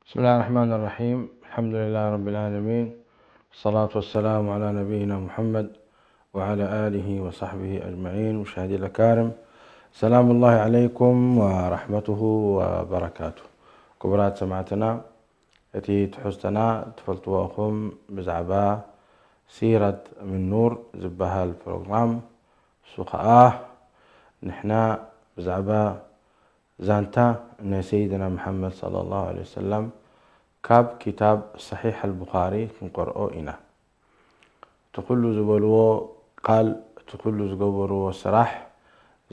بسم الله الرحمن الرحيم. الحمد لله رب العالمين. والصلاة والسلام على نبينا محمد وعلى آله وصحبه أجمعين. مشاهدي الأكارم، سلام الله عليكم ورحمته وبركاته. ክቡራት ሰማዕትና፣ እቲ ትሕዝቶና ትፈልጥዎ ኢኹም፣ ብዛዕባ ሲረት ምን ኑር ዝበሃል ፕሮግራም። እሱ ኸኣ ንሕና ብዛዕባ ዛንታ ናይ ሰይድና መሓመድ ሰለላሁ ዐለይሂ ወሰለም ካብ ኪታብ ሰሒሕ ኣልቡኻሪ ክንቀርኦ ኢና። እቲ ኩሉ ዝበልዎ ቃል፣ እቲ ኩሉ ዝገበርዎ ስራሕ፣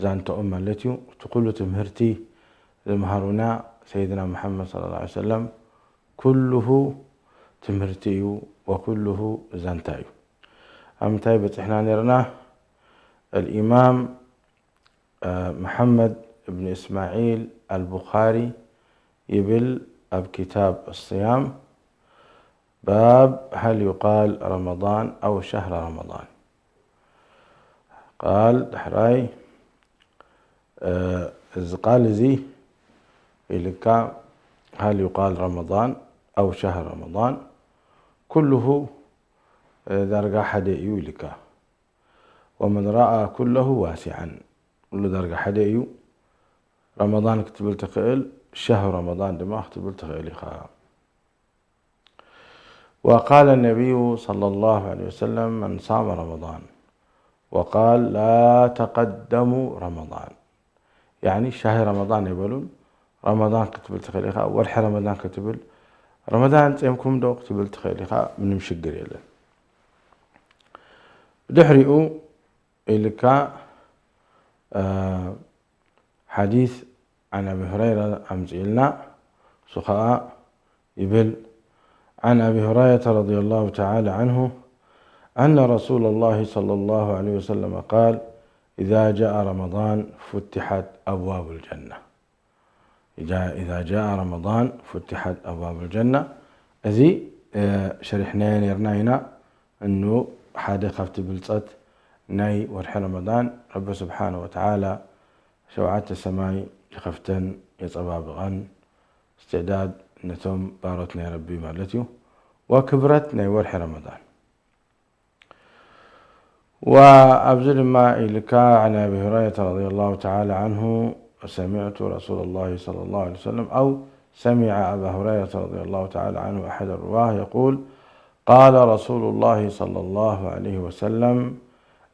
ዛንታኦም ማለት እዩ። እቲ ኩሉ ትምህርቲ ዝምሃሩና ሰይድና መሓመድ ሰለላሁ ዐለይሂ ወሰለም ኩሉሁ ትምህርቲ እዩ፣ ወኩሉሁ ዛንታ እዩ። ኣብ ምንታይ በጺሕና ነርና? الإمام محمد بن إسماعيل البخاري يبل أب كتاب الصيام، باب هل يقال رمضان أو شهر رمضان؟ قال دحراي، እዚ ቃል እዚ ኢልካ هل يقال رمضان أو شهر رمضان؟ كله ዳርጋ ሓደ እዩ ኢልካ። ومن رأى كله واسعا، ኩሉ ዳርጋ ሓደ እዩ። ረመዳን ክትብል ትኽእል፣ ሸህር ረመዳን ድማ ክትብል ትኽእል ኢኻ። وقال النبي صلى الله عليه وسلم من صام رمضان وقال لا تقدموا رمضان، ያኒ ሻሂ ረመዳን ኣይበሉን። ረመዳን ክትብል ትኽእል ኢኻ፣ ወርሒ ረመዳን ክትብል፣ ረመዳን ጼምኩም ዶ ክትብል ትኽእል ኢኻ፣ ምንም ሽግር የለን። ብድሕሪኡ ኢልካ ሓዲስ عن أبي هريرة ኣምፅእልና። እሱ ኸዓ ይብል، عن أبي هريرة رضي الله تعالى عنه أن رسول الله صلى الله عليه وسلم قال إذا جاء رمضان فتحت أبواب الجنة. إذا جاء رمضان فتحت أبواب الجنة። እዚ ሸሪሕናዮ ነርና ኢና። እኑ ሓደ ካብቲ ብልፀት ናይ ወርሒ ረመዳን፣ ረቢ ስብሓነ ወተዓላ ሸውዓተ ሰማይ ይኸፍተን የፀባብቐን፣ እስትዕዳድ ነቶም ባሮት ናይ ረቢ ማለት እዩ። ወክብረት ናይ ወርሒ ረመዳን። وأبزل ما إلك عن أبي هريرة رضي الله تعالى عنه سمعت رسول الله صلى الله عليه وسلم أو سمع أبا هريرة رضي الله تعالى عنه أحد الرواه يقول قال رسول الله صلى الله عليه وسلم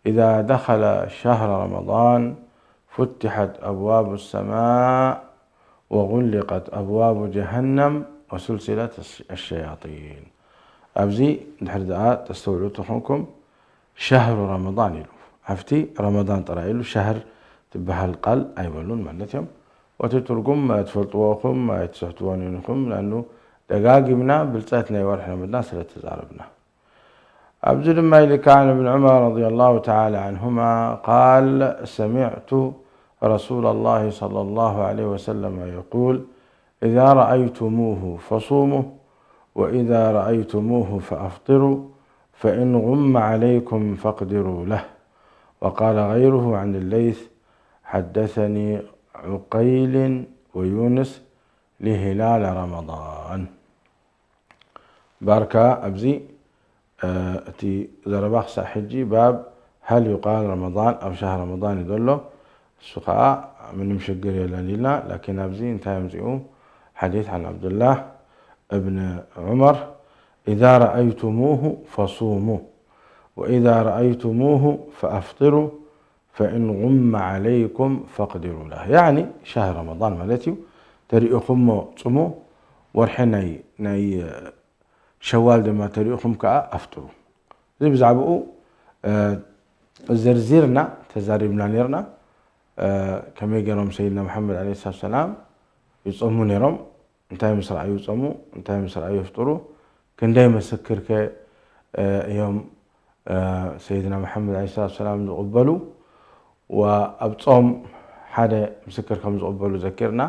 إذا دخل شهر رمضان فتحت أبواب السماء وغلقت أبواب جهنم وسلسلة الشياطين. ኣብዚ ድሕሪ ደኣ ተስተውዕሉ ተኾንኩም ሸህሩ ረመዳን ኢሉ፣ ኣብቲ ረመዳን ጥራይ ኢሉ ሸህር ትበሃል ቃል ኣይበሉን ማለት እዮም። ወቲ ትርጉም ትፈልጥዎ ኢኹም ኣይትስሕትዎን ኢኹም፣ ለኣኑ ደጋጊምና ብልፀት ናይ ወርሒ ረመዳን ስለ ተዛረብና። ኣብዚ ድማ ኢልካ عن ابن عمر رضي الله تعالى عنهما قال سمعت رسول الله صلى الله عليه وسلم يقول إذا رأيتموه فصوموا وإذا رأيتموه فأفطروا فإن غم عليكم فاقدروا له. وقال غيره عن الليث حدثني عقيل ويونس لهلال رمضان. ባርካ ኣብዚ እቲ ዘረባ ክሳዕ ሕጂ باب هل يقال رمضان أو شهر رمضان እዩ ዘሎ። እሱ ከዓ ምንም ሽግር የለን ኢልና። ላኪን ኣብዚ እንታይ ኣምፅኡ? حديث عن عبد الله بن عمر إذا رأيتموه فصوموا وإذا رأيتموه فأفطروا فإن غم عليكم فاقدروا له، ያዕኒ ሻህር ረመዳን ማለት እዩ። ተሪእኹሞ ጽሙ፣ ወርሒ ናይ፣ ናይ ሸዋል ድማ ተሪእኹም ከኣ ኣፍጥሩ። እዚ ብዛዕባኡ፣ እ፣ ዘርዚርና ተዛሪብና ነርና። እ፣ ከመይ ገይሮም ሰይድና መሓመድ ዓለይሂ ሰላቱ ወሰላም ይጾሙ ነይሮም? እንታይ ምስ ረኣዩ ይጾሙ፣ እንታይ ምስ ረኣዩ የፍጥሩ? ክንደይ ምስክር ከ፣ እ፣ እዮም፣ እ፣ ሰይድና መሓመድ ዓለይሂ ሰላቱ ወሰላም ዝቕበሉ? ወኣብ ጾም ሓደ ምስክር ከም ዝቕበሉ ዘኪርና፣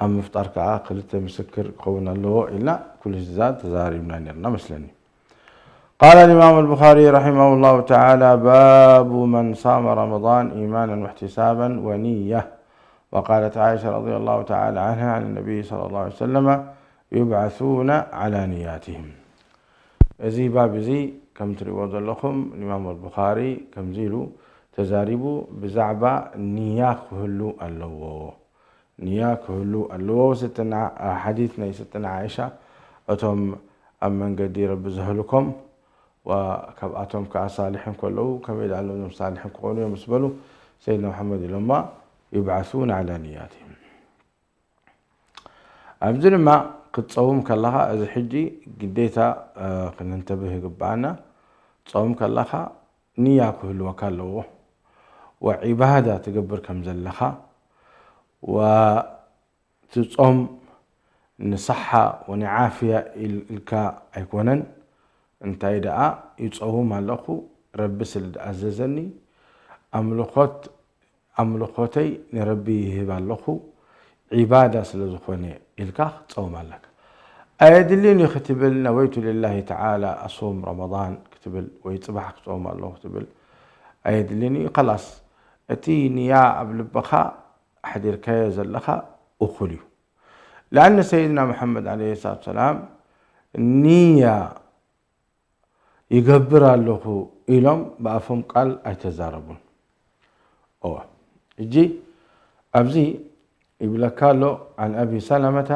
ኣብ ምፍጣር ከኣ ክልተ ምስክር ክኸውን ኣለዎ ኢልና ኩሉ እዛ ተዛሪብና ነርና መስለኒ። قال الإمام البخاري رحمه الله تعالى باب من صام رمضان إيمانا واحتسابا ونية. وقالت عائشة رضي الله تعالى عنها عن النبي صلى الله عليه وسلم يبعثون على نياتهم. እዚ ባብ እዚ ከም ትሪእዎ ዘለኹም ኢማም ኣልቡኻሪ ከምዚ ኢሉ ተዛሪቡ ብዛዕባ ንያ ክህሉ ኣለዎ። ንያ ክህሉ ኣለዎ። ስትና ሓዲት ናይ ስትና ዓይሻ እቶም ኣብ መንገዲ ረቢ ዘህልኮም ካብኣቶም ከዓ ሳልሕን ከለዉ ከመይ ደኣ እዞም ሳልሕን ክኾኑ እዮም ምስ በሉ ሰይድና መሓመድ ኢሎማ يبعثون على نياتهم። ኣብዚ ድማ ክትፀውም ከለኻ እዚ ሕጂ ግዴታ ክንንተብህ ይግብኣና። ትፀውም ከለኻ ንያ ክህልወካ ኣለዎ። ወዒባዳ ትገብር ከም ዘለኻ ወትጾም ንሰሓ ወንዓፍያ ኢልካ ኣይኮነን። እንታይ ደኣ ይጸውም ኣለኹ ረቢ ስለ ዝኣዘዘኒ ኣምልኾት ኣምልኾተይ ንረቢ ይህብ ኣለኹ ዒባዳ ስለ ዝኾነ ኢልካ ክትጸውም ኣለካ። ኣየድልን እዩ ክትብል ነወይቱ ልላሂ ተዓላ ኣሶም ረመዳን ክትብል ወይ ጽባሕ ክጸውም ኣለኹ ክትብል ኣየድልን እዩ። ከላስ እቲ ንያ ኣብ ልብኻ ኣሕዲርካዮ ዘለኻ እኹል እዩ። ለኣነ ሰይድና መሓመድ ዓለይሂ ሰላቱ ሰላም ንያ ይገብር ኣለኹ ኢሎም ብኣፎም ቃል ኣይተዛረቡን። እወ እጂ ኣብዚ ይብለካ ኣሎ عن أبي سلمة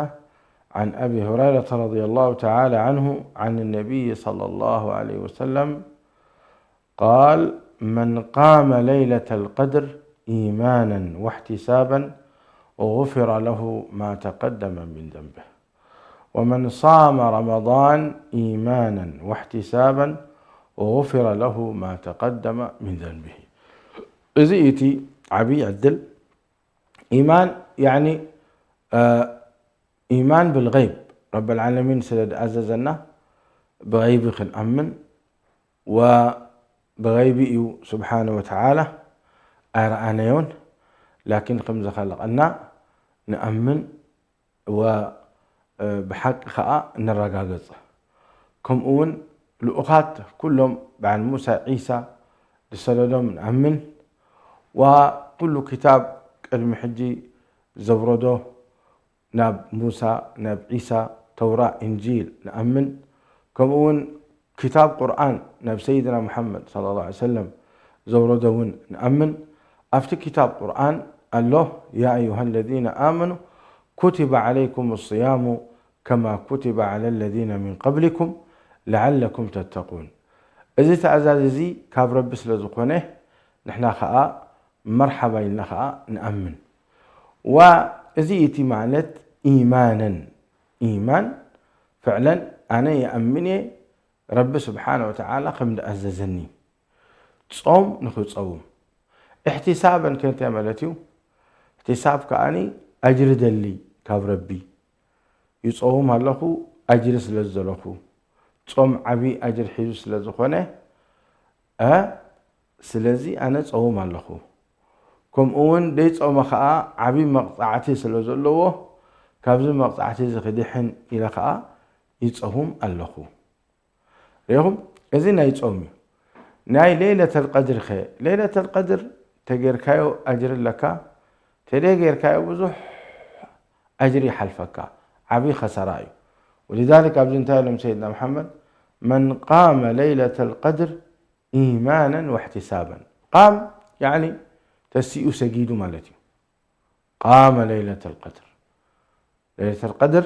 عن أبي هريرة رضي الله تعالى عنه عن النبي صلى الله عليه وسلم قال من قام ليلة القدر إيمانا واحتسابا غفر له ما تقدم من ذنبه ومن صام رمضان إيمانا واحتسابا غفر له ما تقدم من ذنبه. እዚ እቲ ዓብይ ዕድል ኢማን ያኒ ኢማን ብልገይብ ረብል ዓለሚን ስለ ዝኣዘዘና ብገይቢ ክንኣምን ወብገይቢ እዩ ስብሓነ ወተዓላ ኣይረኣናዮን ላኪን ከም ዝኸለቐና ንኣምን ወብሓቂ ከዓ ንረጋገፅ ከምኡ እውን ልኡኻት ኩሎም በዓል ሙሳ ዒሳ ዝሰደዶም ንኣምን ዋ ኩሉ ክታብ ቅድሚ ሕጂ ዘውረዶ ናብ ሙሳ ናብ ዒሳ ተውራ እንጂል ንኣምን ከምኡ እውን ክታብ ቁርኣን ናብ ሰይድና ሙሓመድ صلى الله عليه وسلم ዘውረዶ እውን ንኣምን ኣብቲ ክታብ ቁርኣን ኣሎ يا أيها الذين آمنوا كتب عليكم الصيام كما كتب على الذين من قبلكم لعلكم تتقون እዚ ትእዛዝ እዚ ካብ ረቢ ስለ ዝኾነ ንሕና ከዓ መርሓባ ኢልና ከዓ ንኣምን ዋ እዚ እቲ ማለት ኢማነን ኢማን ፍዕለን ኣነ ይኣምን እየ ረቢ ስብሓነ ወተዓላ ከም ዝኣዘዘኒ ጾም ንኽጸውም እሕትሳበን ከ እንታይ ማለት እዩ እሕትሳብ ከዓኒ ኣጅሪ ደሊ ካብ ረቢ ይጸውም ኣለኹ ኣጅሪ ስለ ዝደለኹ ጾም ዓብዪ ኣጅሪ ሒዙ ስለ ዝኾነ እ ስለዚ ኣነ ጸውም ኣለኹ ከምኡ እውን ደይጾመ ኸዓ ዓብዪ መቕጻዕቲ ስለ ዘለዎ ካብዚ መቕጻዕቲ እዚ ክድሕን ኢለ ኸዓ ይጸውም ኣለኹ ሪኹም እዚ ናይ ጾም እዩ ናይ ሌለተል ቀድር ኸ ሌለተል ቀድር ተጌርካዮ ኣጅሪ ኣለካ ተደይ ጌርካዮ ብዙሕ ኣጅሪ ይሓልፈካ ዓብዪ ኸሰራ እዩ ولذلك ኣብዚ እንታይ ኢሎም ሰይድና መሓመድ من قام ليلة القدر إيمانا واحتسابا قام يعني ተሲኡ ሰጊዱ ማለት እዩ قام ليلة القدر ليلة القدر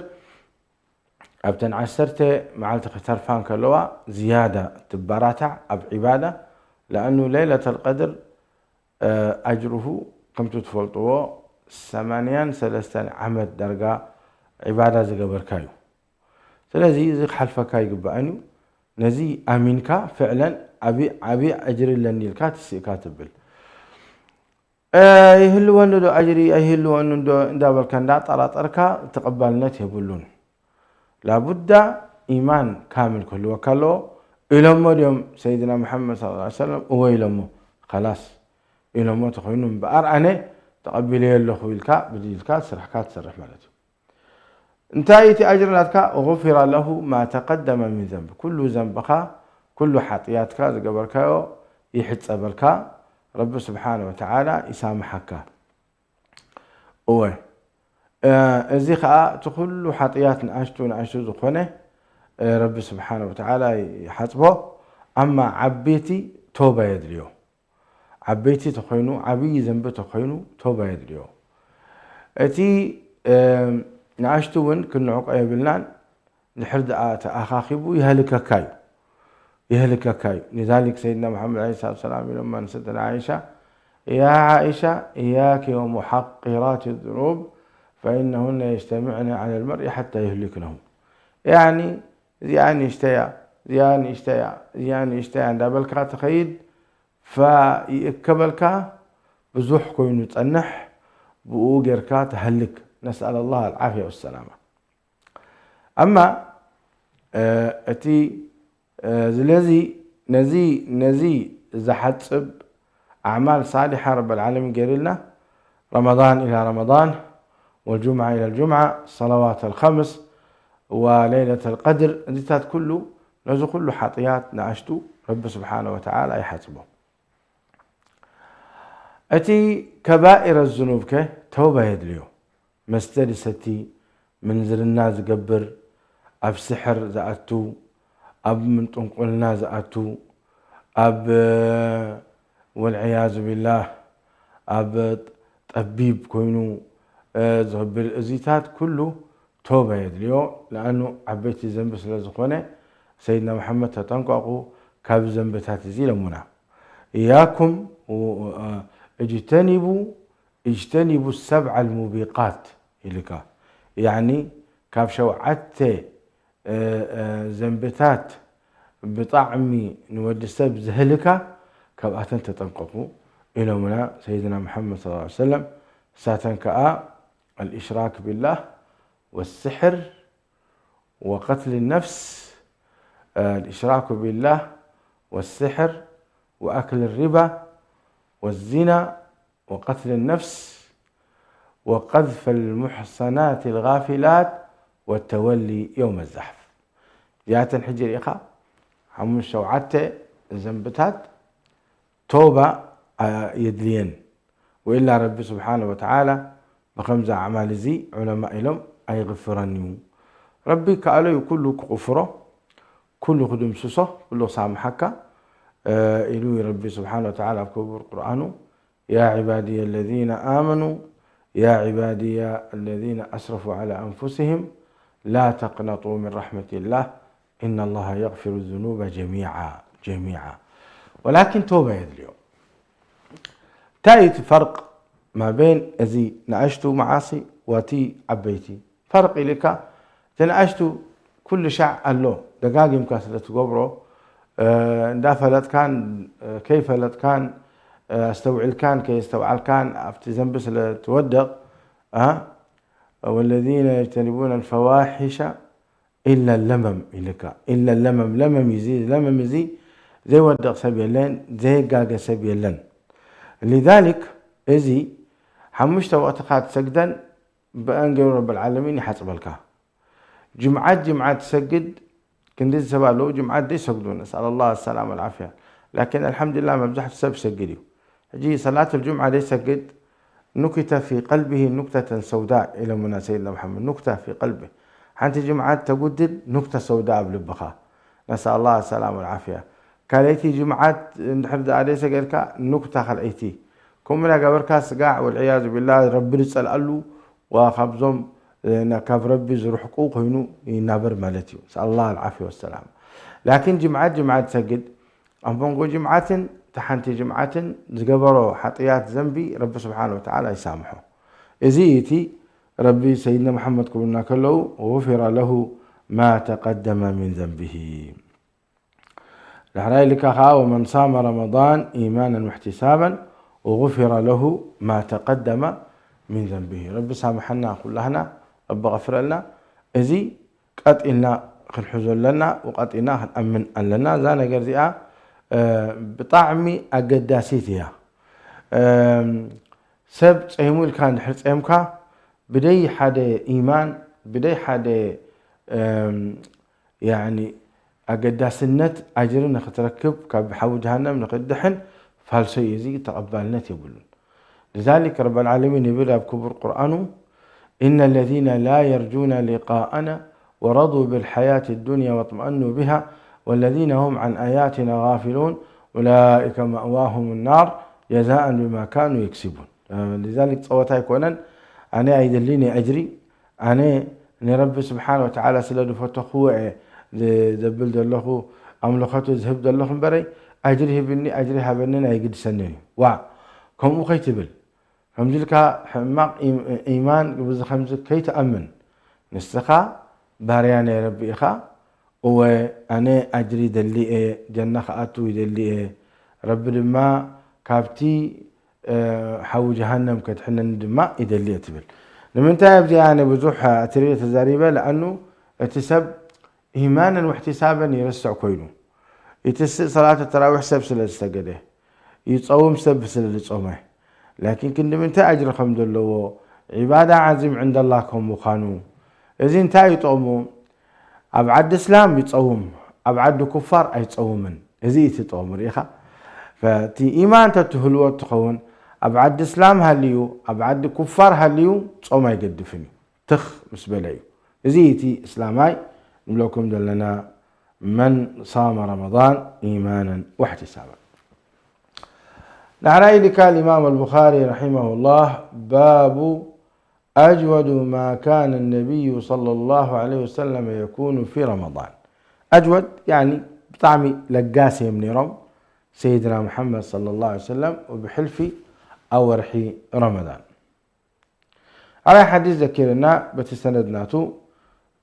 ኣብተን ዓሰርተ መዓልቲ ክተርፋ እንከለዋ ዝያዳ ትበራታዕ ኣብ ዒባዳ ለኣኑ ለይለት ኣልቀድር ኣጅሩሁ ከምቲ ትፈልጥዎ ሰማንያን ሰለስተን ዓመት ዳርጋ ዒባዳ ዝገበርካ እዩ ስለዚ እዚ ክሓልፈካ ይግባእን እዩ ነዚ ኣሚንካ ፍዕለን ዓብዪ ኣጅሪ ኣለኒ ኢልካ ትስእካ ትብል ይህልወኒ ዶ ኣጅሪ ኣይህልወኒ ዶ እንዳበልካ እንዳጠራጠርካ ተቐባልነት የብሉን ላቡዳ ኢማን ካምል ክህልወካ ኣለዎ ኢሎሞ ድዮም ሰይድና መሓመድ ስ ሰለም እወ ኢሎሞ ከላስ ኢሎሞ ተኮይኑ እምበኣር ኣነ ተቐቢለዮ ኣለኹ ኢልካ ብድልካ ስራሕካ ትሰርሕ ማለት እዩ እንታይ እቲ ኣጅሪ ናትካ غفر له ما تقدم من ذنب ኩሉ ዘንብኻ ኩሉ ሓጥያትካ ዝገበርካዮ ይሕፀበልካ ረቢ ስብሓን ወተዓላ ይሳምሓካ እወ እ፣ እዚ ኸኣ እቲ ኩሉ ሓጥያት ንኣሽቱ ንኣሽቱ ዝኾነ፣ እ፣ ረቢ ስብሓነ ወተዓላ ይሓጽቦ። ኣማ ዓበይቲ ተውባ የድልዮ። ዓበይቲ ተኾይኑ፣ ዓብዪ ዘንቢ ተኾይኑ ተውባ የድልዮ። እቲ፣ እ፣ ንኣሽቱ እውን ክንዕቆ የብልናን። ድሕር ደኣ ተኣኻኺቡ የህልከካ እዩ። የህልከካ እዩ። لذلك سيدنا محمد عليه الصلاة والسلام ኢሎማ ንሰይድና ዓኢሻ፣ يا عائشة إياك ومحقرات الذنوب فإنهن يجتمعن على المرء حتى يهلكنه. ያኒ እዚኣ ንእሽተያ፣ እዚኣ ንእሽተያ፣ እዚኣ ንእሽተያ እንዳበልካ ትኸይድ፣ فይእከበልካ ብዙሕ ኮይኑ ጸንሕ፣ ብኡ ጌርካ ትሃልክ። نسأل الله العافية والسلامة. ኣማ፣ እ፣ እቲ፣ እ፣ ስለዚ ነዚ፣ ነዚ ዝሓጽብ ኣዕማል ሳሊሓ ረበል ዓለሚን ገይርልና፣ رمضان إلى رمضان والجمعة إلى الجمعة الصلوات الخمس وليلة القدر፣ እዚታት ኩሉ፣ ነዚ ኩሉ ሓጥያት ንኣሽቱ ረቢ ስብሓነ ወተዓላ ይሓጽቦ። እቲ ከባኢረ ዝኑብ ከ ተውባ የድልዮ። መስተ ዝሰቲ፣ ምንዝርና ዝገብር፣ ኣብ ስሕር ዝኣቱ፣ ኣብ ምንጥንቁልና ዝኣቱ፣ ኣብ፣ ወልዕያዙ ቢላህ፣ ኣብ ጠቢብ ኮይኑ፣ እ፣ ዝኽብል እዚታት ኩሉ ተውባ የድልዮ። ለኣኑ ዓበይቲ ዘንቢ ስለ ዝኾነ ሰይድና መሓመድ ተጠንቀቑ ካብ ዘንብታት እዚ ኢሎሙና። إياكم و-، እ፣ اجتنبوا اجتنبوا السبع الموبقات ኢልካ። ያኒ ካብ ሸውዓተ፣ እ፣ እ፣ ዘንብታት ብጣዕሚ ንወዲ ሰብ ዝህልካ ካብኣተን ተጠንቀቑ ኢሎምና ሰይድና መሓመድ صلى الله عليه وسلم። እሳተን ከኣ الإشراك بالله والسحر وقتل النفس، እ፣ الإشراك بالله والسحر وأكل الربا والزنا وقتل النفس وقذف المحصنات الغافلات والتولي يوم الزحف። እዚኣተን ሕጂ ርኢኻ ሓሙሽተ ሸውዓተ ዘንብታት ተውባ፣ አ፣ የድልየን። ወኢላ ረቢ ስብሓነ ወተዓላ ብኸምዚ ኣዕማል እዚ ዑለማ ኢሎም ኣይግፍረን እዩ። ረቢ ከኣሎ እዩ ኩሉ ክቕፍሮ፣ ኩሉ ክድምስሶ፣ ኩሉ ክሳምሓካ፣ እ፣ ኢሉ ረቢ ስብሓነ ወተዓላ ኣብ ክቡር ቁርኣኑ يا عبادي الذين آمنوا يا عبادي الذين أسرفوا على أنفسهم لا تقنطوا من رحمة الله إن الله يغفر الذنوب جميعا جميعا ولكن ተውባ የድልዮ። እንታይ እዩ እቲ ፈርቅ ما بين እዚ ንኣሽቱ መዓሲ ወቲ ዓበይቲ ፈርቅ ኢልካ፣ እቲ ንኣሽቱ ኩሉ ሻዕ ኣሎ፣ ደጋጊምካ ስለ ትገብሮ፣ እ፣ እንዳፈለጥካን፣ እ፣ ከይፈለጥካን፣ እ፣ ኣስተውዒልካን ከየስተውዓልካን ኣብቲ ዘንቢ ስለ ትወድቕ፣ እ፣ والذين يجتنبون الفواحش إلا اللمم ኢልካ። إلا اللمم፣ ለመም እዩ እዚ። ለመም እዚ ዘይወድቕ ሰብ የለን፣ ዘይጋገ ሰብ የለን። لذلك እዚ ሓሙሽተ ወቕትኻ ትሰግደን ብኣን ገይሩ ረብል ዓለሚን ይሓጽበልካ። ጅምዓት ጅምዓት ትሰግድ፣ ክንዲ ሰብ ኣለዉ ጅምዓት ዘይሰግዱ፣ ነስኣል ኣላህ ኣሰላም ወልዓፍያ። ላኪን ኣልሓምዱሊላህ መብዛሕትኡ ሰብ ይሰግድ እዩ። ሕጂ ሰላት ልጅምዓ ዘይሰግድ ኑኪተ ፊ ቀልቢሂ ኑክተተን ሰውዳ ኢሎምና ሰይድና መሓመድ። ኑክታ ፊ ቀልቢ፣ ሓንቲ ጅምዓት ተጉድል ኑክተ ሰውዳ ኣብ ልብኻ። ነስኣል ኣላህ ኣሰላም ወልዓፍያ። ካልኣይቲ ጅምዓት እንድሕር ደኣ ዘይሰገድካ ኑክታ ካልኣይቲ። ከምኡ እናገበርካ ስጋዕ ወልዕያዙ ቢላህ ረቢ ዝጸልኣሉ ወካብዞም፣ እ፣ ካብ ረቢ ዝርሕቁ ኮይኑ ይናበር ማለት እዩ። ነስኣል ኣላህ ኣልዓፍያ ወሰላም። ላኪን ጅምዓት ጅምዓት ትሰግድ፣ ኣብ መንጎ ጅምዓትን እታ ሓንቲ ጅምዓትን ዝገበሮ ሓጥያት ዘንቢ ረቢ ስብሓነ ወተዓላ ይሳምሖ። እዚ እዩ እቲ ረቢ ሰይድና መሓመድ ክብሉና ከለዉ غفر له ما تقدم من ذنبه። ዳሕራይ ኢልካ ኸዓ ومن صام رمضان إيمانا واحتسابا غفر له ما تقدم من ذنبه። ረቢ ሳምሐና ኩላህና፣ ረቢ ቐፍረልና። እዚ ቀጥ ኢልና ክንሕዞ ኣለና፣ ወቀጥ ኢልና ክንኣምን ኣለና። እዛ ነገር እዚኣ፣ እ፣ ብጣዕሚ ኣገዳሲት እያ። እም፣ ሰብ ጸይሙ ኢልካ እንድሕር ጸይምካ፣ ብደይ ሓደ ኢማን፣ ብደይ ሓደ፣ እም፣ ያኒ ኣገዳስነት ኣጅሪ ንኽትረክብ፣ ካብ ሓዊ ጀሃነም ንኽትድሕን ፋልሶ እዩ። እዚ ተቐባልነት የብሉን። لذلك ረበል ዓለሚን ይብል ኣብ ክቡር ቁርኣኑ፣ إن الذين لا يرجون لقاءنا ورضوا بالحياة الدنيا واطمأنوا بها والذين هم عن آياتنا غافلون أولئك مأواهم النار جزاء بما كانوا يكسبون. لذلك ጸወታ ኣይኮነን። ኣነ ኣይደልን እየ ኣጅሪ። ኣነ ንረቢ ስብሓን ወተዓላ ስለ ዝፈተኽዎ እየ ዝ-፣ ዘብል ዘለኹ፣ ኣምልኸቱ ዝህብ ዘለኹ እምበረይ፣ ኣጅሪ ህብኒ፣ ኣጅሪ ሃበንን ኣይግድሰንን እዩ። ዋ፣ ከምኡ ከይትብል። ከምዚ ኢልካ ሕማቕ ኢም-፣ ኢማን፣ ብዚ ከምዚ ከይትኣምን። ንስኻ ባርያ ናይ ረቢ ኢኻ። እወ፣ ኣነ ኣጅሪ ይደሊ እየ፣ ጀና ክኣቱ ይደሊ እየ። ረቢ ድማ ካብቲ፣ እ፣ ሓዊ ጀሃነም ከድሕነኒ ድማ ይደሊ እየ ትብል። ንምንታይ ኣብዚኣ ኣነ ብዙሕ ኣትሪረ ተዛሪበ? ለኣኑ እቲ ሰብ ኢማንን ወሕቲሳበን ይርስዕ ኮይኑ፣ ይትስእ ሰላተ ተራዊሕ ሰብ ስለ ዝሰገደ፣ ይጸውም ሰብ ስለ ዝጾመ፣ ላኪን ክንዲ ምንታይ ኣጅሪ ከም ዘለዎ፣ ዒባዳ ዓዚም ዕንደላ ከም ምዃኑ፣ እዚ እንታይ እዩ ጥቕሙ? ኣብ ዓዲ እስላም ይጸውም፣ ኣብ ዓዲ ኩፋር ኣይጸውምን። እዚ እዩ እቲ ጥቕሙ፣ ርኢኻ? ፈቲ ኢማን ተትህልዎ ትኸውን፣ ኣብ ዓዲ እስላም ሃልዩ፣ ኣብ ዓዲ ኩፋር ሃልዩ፣ ጾም ኣይገድፍን እዩ። ትኽ ምስ በለ እዩ። እዚ እቲ እስላማይ ንብለኩም ዘለና፣ መን ሳመ ረመዳን ኢማናን ወሕቲሳባን። ዳሕራይ ኢልካ الإمام البخاري رحمه الله، باب أجود ما كان النبي صلى الله عليه وسلم يكون في رمضان. أجود يعني ብጣዕሚ ለጋስ እዮም ነይሮም ሰይድና ሙሐመድ ሰለላሁ ዐለይሂ ወሰለም፣ ወብሕልፊ ኣብ ወርሒ ረመዳን። ኣራይ ሓዲስ ዘኪርና በቲ ሰነድ ናቱ፣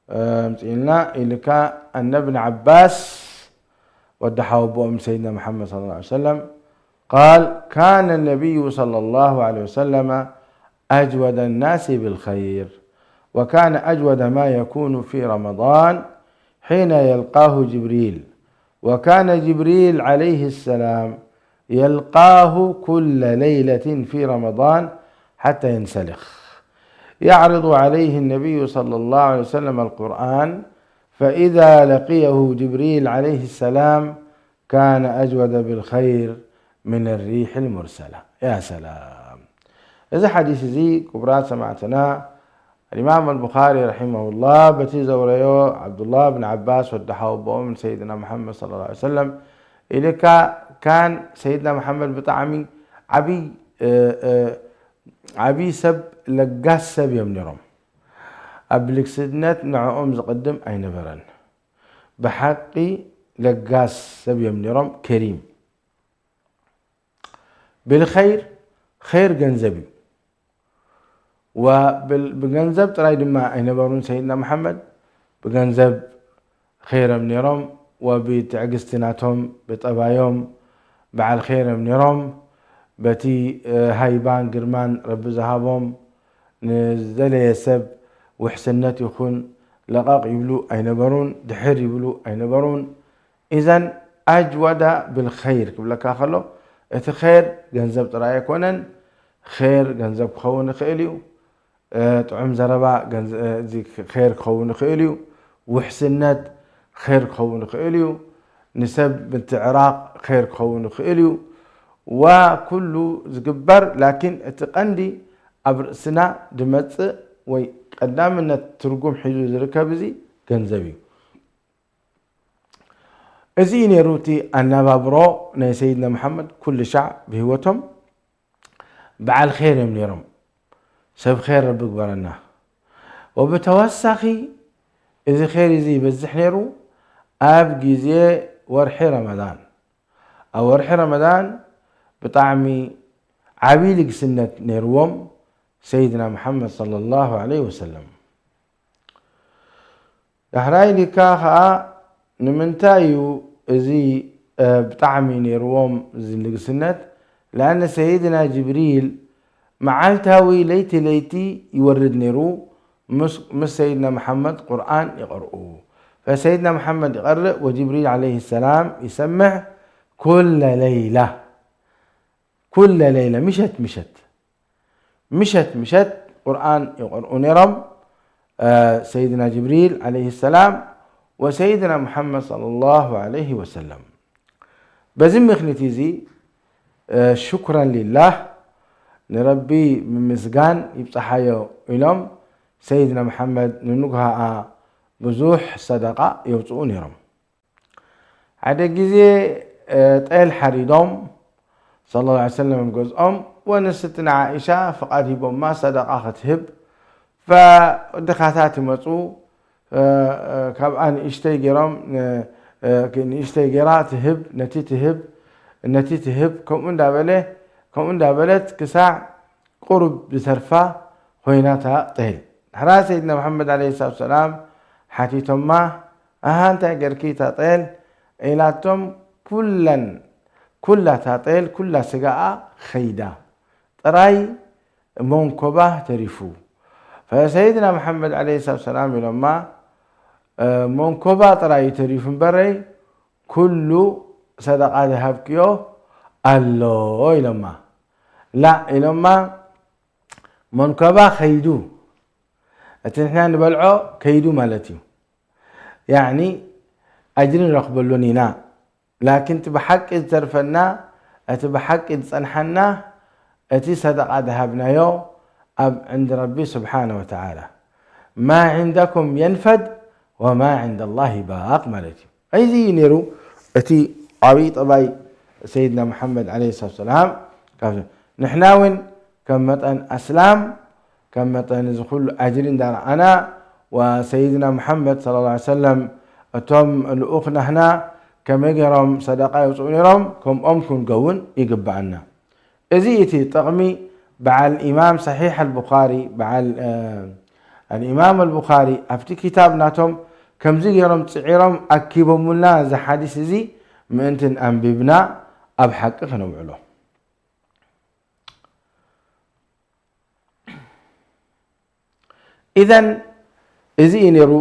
እ፣ ኣምጺእልና ኢልካ፣ أن ابن عباس ወዲ ሓወቦኦም ሰይድና ሙሐመድ ሰለላሁ ዐለይሂ ወሰለም قال، كان النبي صلى الله عليه وسلم أجود الناس بالخير، وكان أجود ما يكون في رمضان حين يلقاه جبريل، وكان جبريل عليه السلام يلقاه كل ليلة في رمضان حتى ينسلخ، يعرض عليه النبي صلى الله عليه وسلم القرآن، فإذا لقيه جبريل عليه السلام كان أجود بالخير من الريح المرسلة. يا سلام! እዚ ሓዲስ እዚ ክቡራት ሰማዕትና الإمام البخاري رحمه الله በቲ ዘውረዮ ዓብዱላህ ብን ዓባስ ወዲ ሓወቦኦም ሰይድና ሙሐመድ ሰለላሁ ዐለይሂ ወሰለም ኢልካ ካን ሰይድና ሙሐመድ ብጣዕሚ ዓብይ፣ እ፣ እ፣ ዓብይ ሰብ ለጋስ ሰብ እዮም ነይሮም። ኣብ ልግስነት ንዕኦም ዝቕድም ኣይነበረን። ብሓቂ ለጋስ ሰብ እዮም ነይሮም። ከሪም። ብልኸይር፣ ኸይር ገንዘብ እዩ። ወብል-፣ ብገንዘብ ጥራይ ድማ ኣይነበሩን ሰይድና መሓመድ፣ ብገንዘብ ኸይሮም ነይሮም፣ ወብትዕግስቲ ናቶም፣ ብጠባዮም በዓል ኸይሮም ነይሮም። በቲ፣ እ፣ ሃይባን ግርማን ረቢ ዝሃቦም፣ ንዝደለየ ሰብ ውሕስነት ይኹን ለቐቕ ይብሉ ኣይነበሩን፣ ድሕር ይብሉ ኣይነበሩን። ኢዘን ኣጅወዳ ብልኸይር ክብለካ ከሎ፣ እቲ ኸይር ገንዘብ ጥራይ ኣይኮነን። ኸይር ገንዘብ ክኸውን ይኽእል እዩ። እ፣ ጥዑም ዘረባ ገንዘ-፣ እ፣ እዚ ኸይር ክኸውን ይኽእል እዩ። ውሕስነት ኸይር ክኸውን ይኽእል እዩ። ንሰብ ምትዕራቕ ኸይር ክኸውን ይኽእል እዩ። ዋ ኩሉ ዝግበር፣ ላኪን እቲ ቀንዲ ኣብ ርእስና ዝመጽእ ወይ ቀዳምነት ትርጉም ሒዙ ዝርከብ እዚ ገንዘብ እዩ። እዚ እዩ ነይሩ እቲ ኣነባብሮ ናይ ሰይድና መሓመድ። ኩሉ ሻዕ ብህይወቶም በዓል ኸይር እዮም ነይሮም። ሰብ ኸይር ረቢ ግበረና። ወብተወሳኺ እዚ ኸይር እዚ ይበዝሕ ነይሩ ኣብ ግዜ ወርሒ ረመዳን። ኣብ ወርሒ ረመዳን ብጣዕሚ ዓብዪ ልግስነት ነይርዎም ሰይድና መሓመድ ሰለላሁ ዐለይሂ ወሰለም። ዳሕራይ ኢልካ ኸዓ ንምንታይ እዩ እዚ፣ እ፣ ብጣዕሚ ነይርዎም እዚ ልግስነት? ለኣነ ሰይድና ጅብሪል መዓልታዊ ለይቲ ለይቲ ይወርድ ነይሩ፣ ምስ፣ ምስ ሰይድና መሓመድ ቁርኣን ይቐርኡ። ፈሰይድና መሓመድ ይቐርእ ወጅብሪል ዓለይሂ ሰላም ይሰምዕ ኩለ ለይላ። ኩለ ለይላ፣ ምሸት ምሸት። ምሸት ምሸት ቁርኣን ይቐርኡ ነይሮም፣ እ፣ ሰይድና ጅብሪል ዓለይሂ ሰላም ወሰይድና ሙሓመድ ሰለላሁ ዓለይሂ ወሰለም። በዚ ምኽንያት እዚ፣ እ፣ ሽኩረን ሊላህ፣ ንረቢ ምምስጋን ይብጽሓዮ ኢሎም ሰይድና መሓመድ ንንግሃኣ ብዙሕ ሰደቃ የውፅኡ ነይሮም። ሓደ ግዜ እ፣ ጤል ሓሪዶም ሰለላሁ ዐለይሂ ወሰለም ኣብ ገዝኦም፣ ወንስትና ዓኢሻ ፍቓድ ሂቦማ ሰደቃ ክትህብ። ፈድኻታት ይመፁ፣ እ፣ እ፣ ካብኣ ንእሽተይ ገይሮም፣ እ፣ እ፣ ንእሽተይ ገይራ ትህብ፣ ነቲ ትህብ፣ ነቲ ትህብ፣ ከምኡ እንዳበለ፣ ከምኡ እንዳበለት ክሳዕ ቁሩብ ዝተርፋ ኮይና እታ ጤል። ድሕራ ሰይድና መሓመድ ዓለይሂ ሰላቱ ሰላም ሓቲቶማ፣ ኣሃ እንታይ ገርኪ እታ ጤል? ኢላቶም፣ ኩለን፣ ኩላ እታ ጤል፣ ኩላ ስጋኣ ኸይዳ። ጥራይ መንኮባ ተሪፉ። ፈሰይድና መሓመድ ዓለይሂ ሰላቱ ሰላም ኢሎማ፣ እ፣ መንኮባ ጥራይ እዩ ተሪፉ እምበረይ፣ ኩሉ ሰደቃ ዝሃብክዮ ኣሎ ኢሎማ። ላ ኢሎማ፣ መንኮባ ኸይዱ፣ እቲ ንሕና ንበልዖ ከይዱ ማለት እዩ። ያዕኒ ኣጅሪ ንረኽበሉን ኢና። ላኪን እቲ ብሓቂ ዝተርፈና፣ እቲ ብሓቂ ዝጸንሓና፣ እቲ ሰደቃ ዝሃብናዮ ኣብ ዕንዲ ረቢ ስብሓነ ወተዓላ። ማ ዕንደኩም የንፈድ ወማ ዕንደ ላሂ ባቅ ማለት እዩ። እዚ እዩ ነይሩ እቲ ዓብዪ ጠባይ ሰይድና መሓመድ ዓለይሂ ሰላቱ ሰላም። ካብ ንሕና እውን ከም መጠን ኣስላም፣ ከም መጠን እዚ ኩሉ ኣጅሪ እንዳረኣና፣ ወሰይድና መሓመድ ሰለላሁ ዐለይሂ ወሰለም እቶም ልኡኽ ናህና ከመይ ገይሮም ሰደቃ የውፅኡ ነይሮም፣ ከምኦም ክንገውን ይግብኣና። እዚ እቲ ጥቕሚ በዓል ኢማም ሰሒሕ ኣልቡኻሪ፣ በዓል፣ እ፣ ኣልኢማም ኣልቡኻሪ ኣብቲ ኪታብ ናቶም ከምዚ ገይሮም ጽዒሮም ኣኪቦሙልና እዚ ሓዲስ እዚ ምእንትን ኣንቢብና ኣብ ሓቂ ክነውዕሎ። ኢዘን እዚ እዩ ነይሩ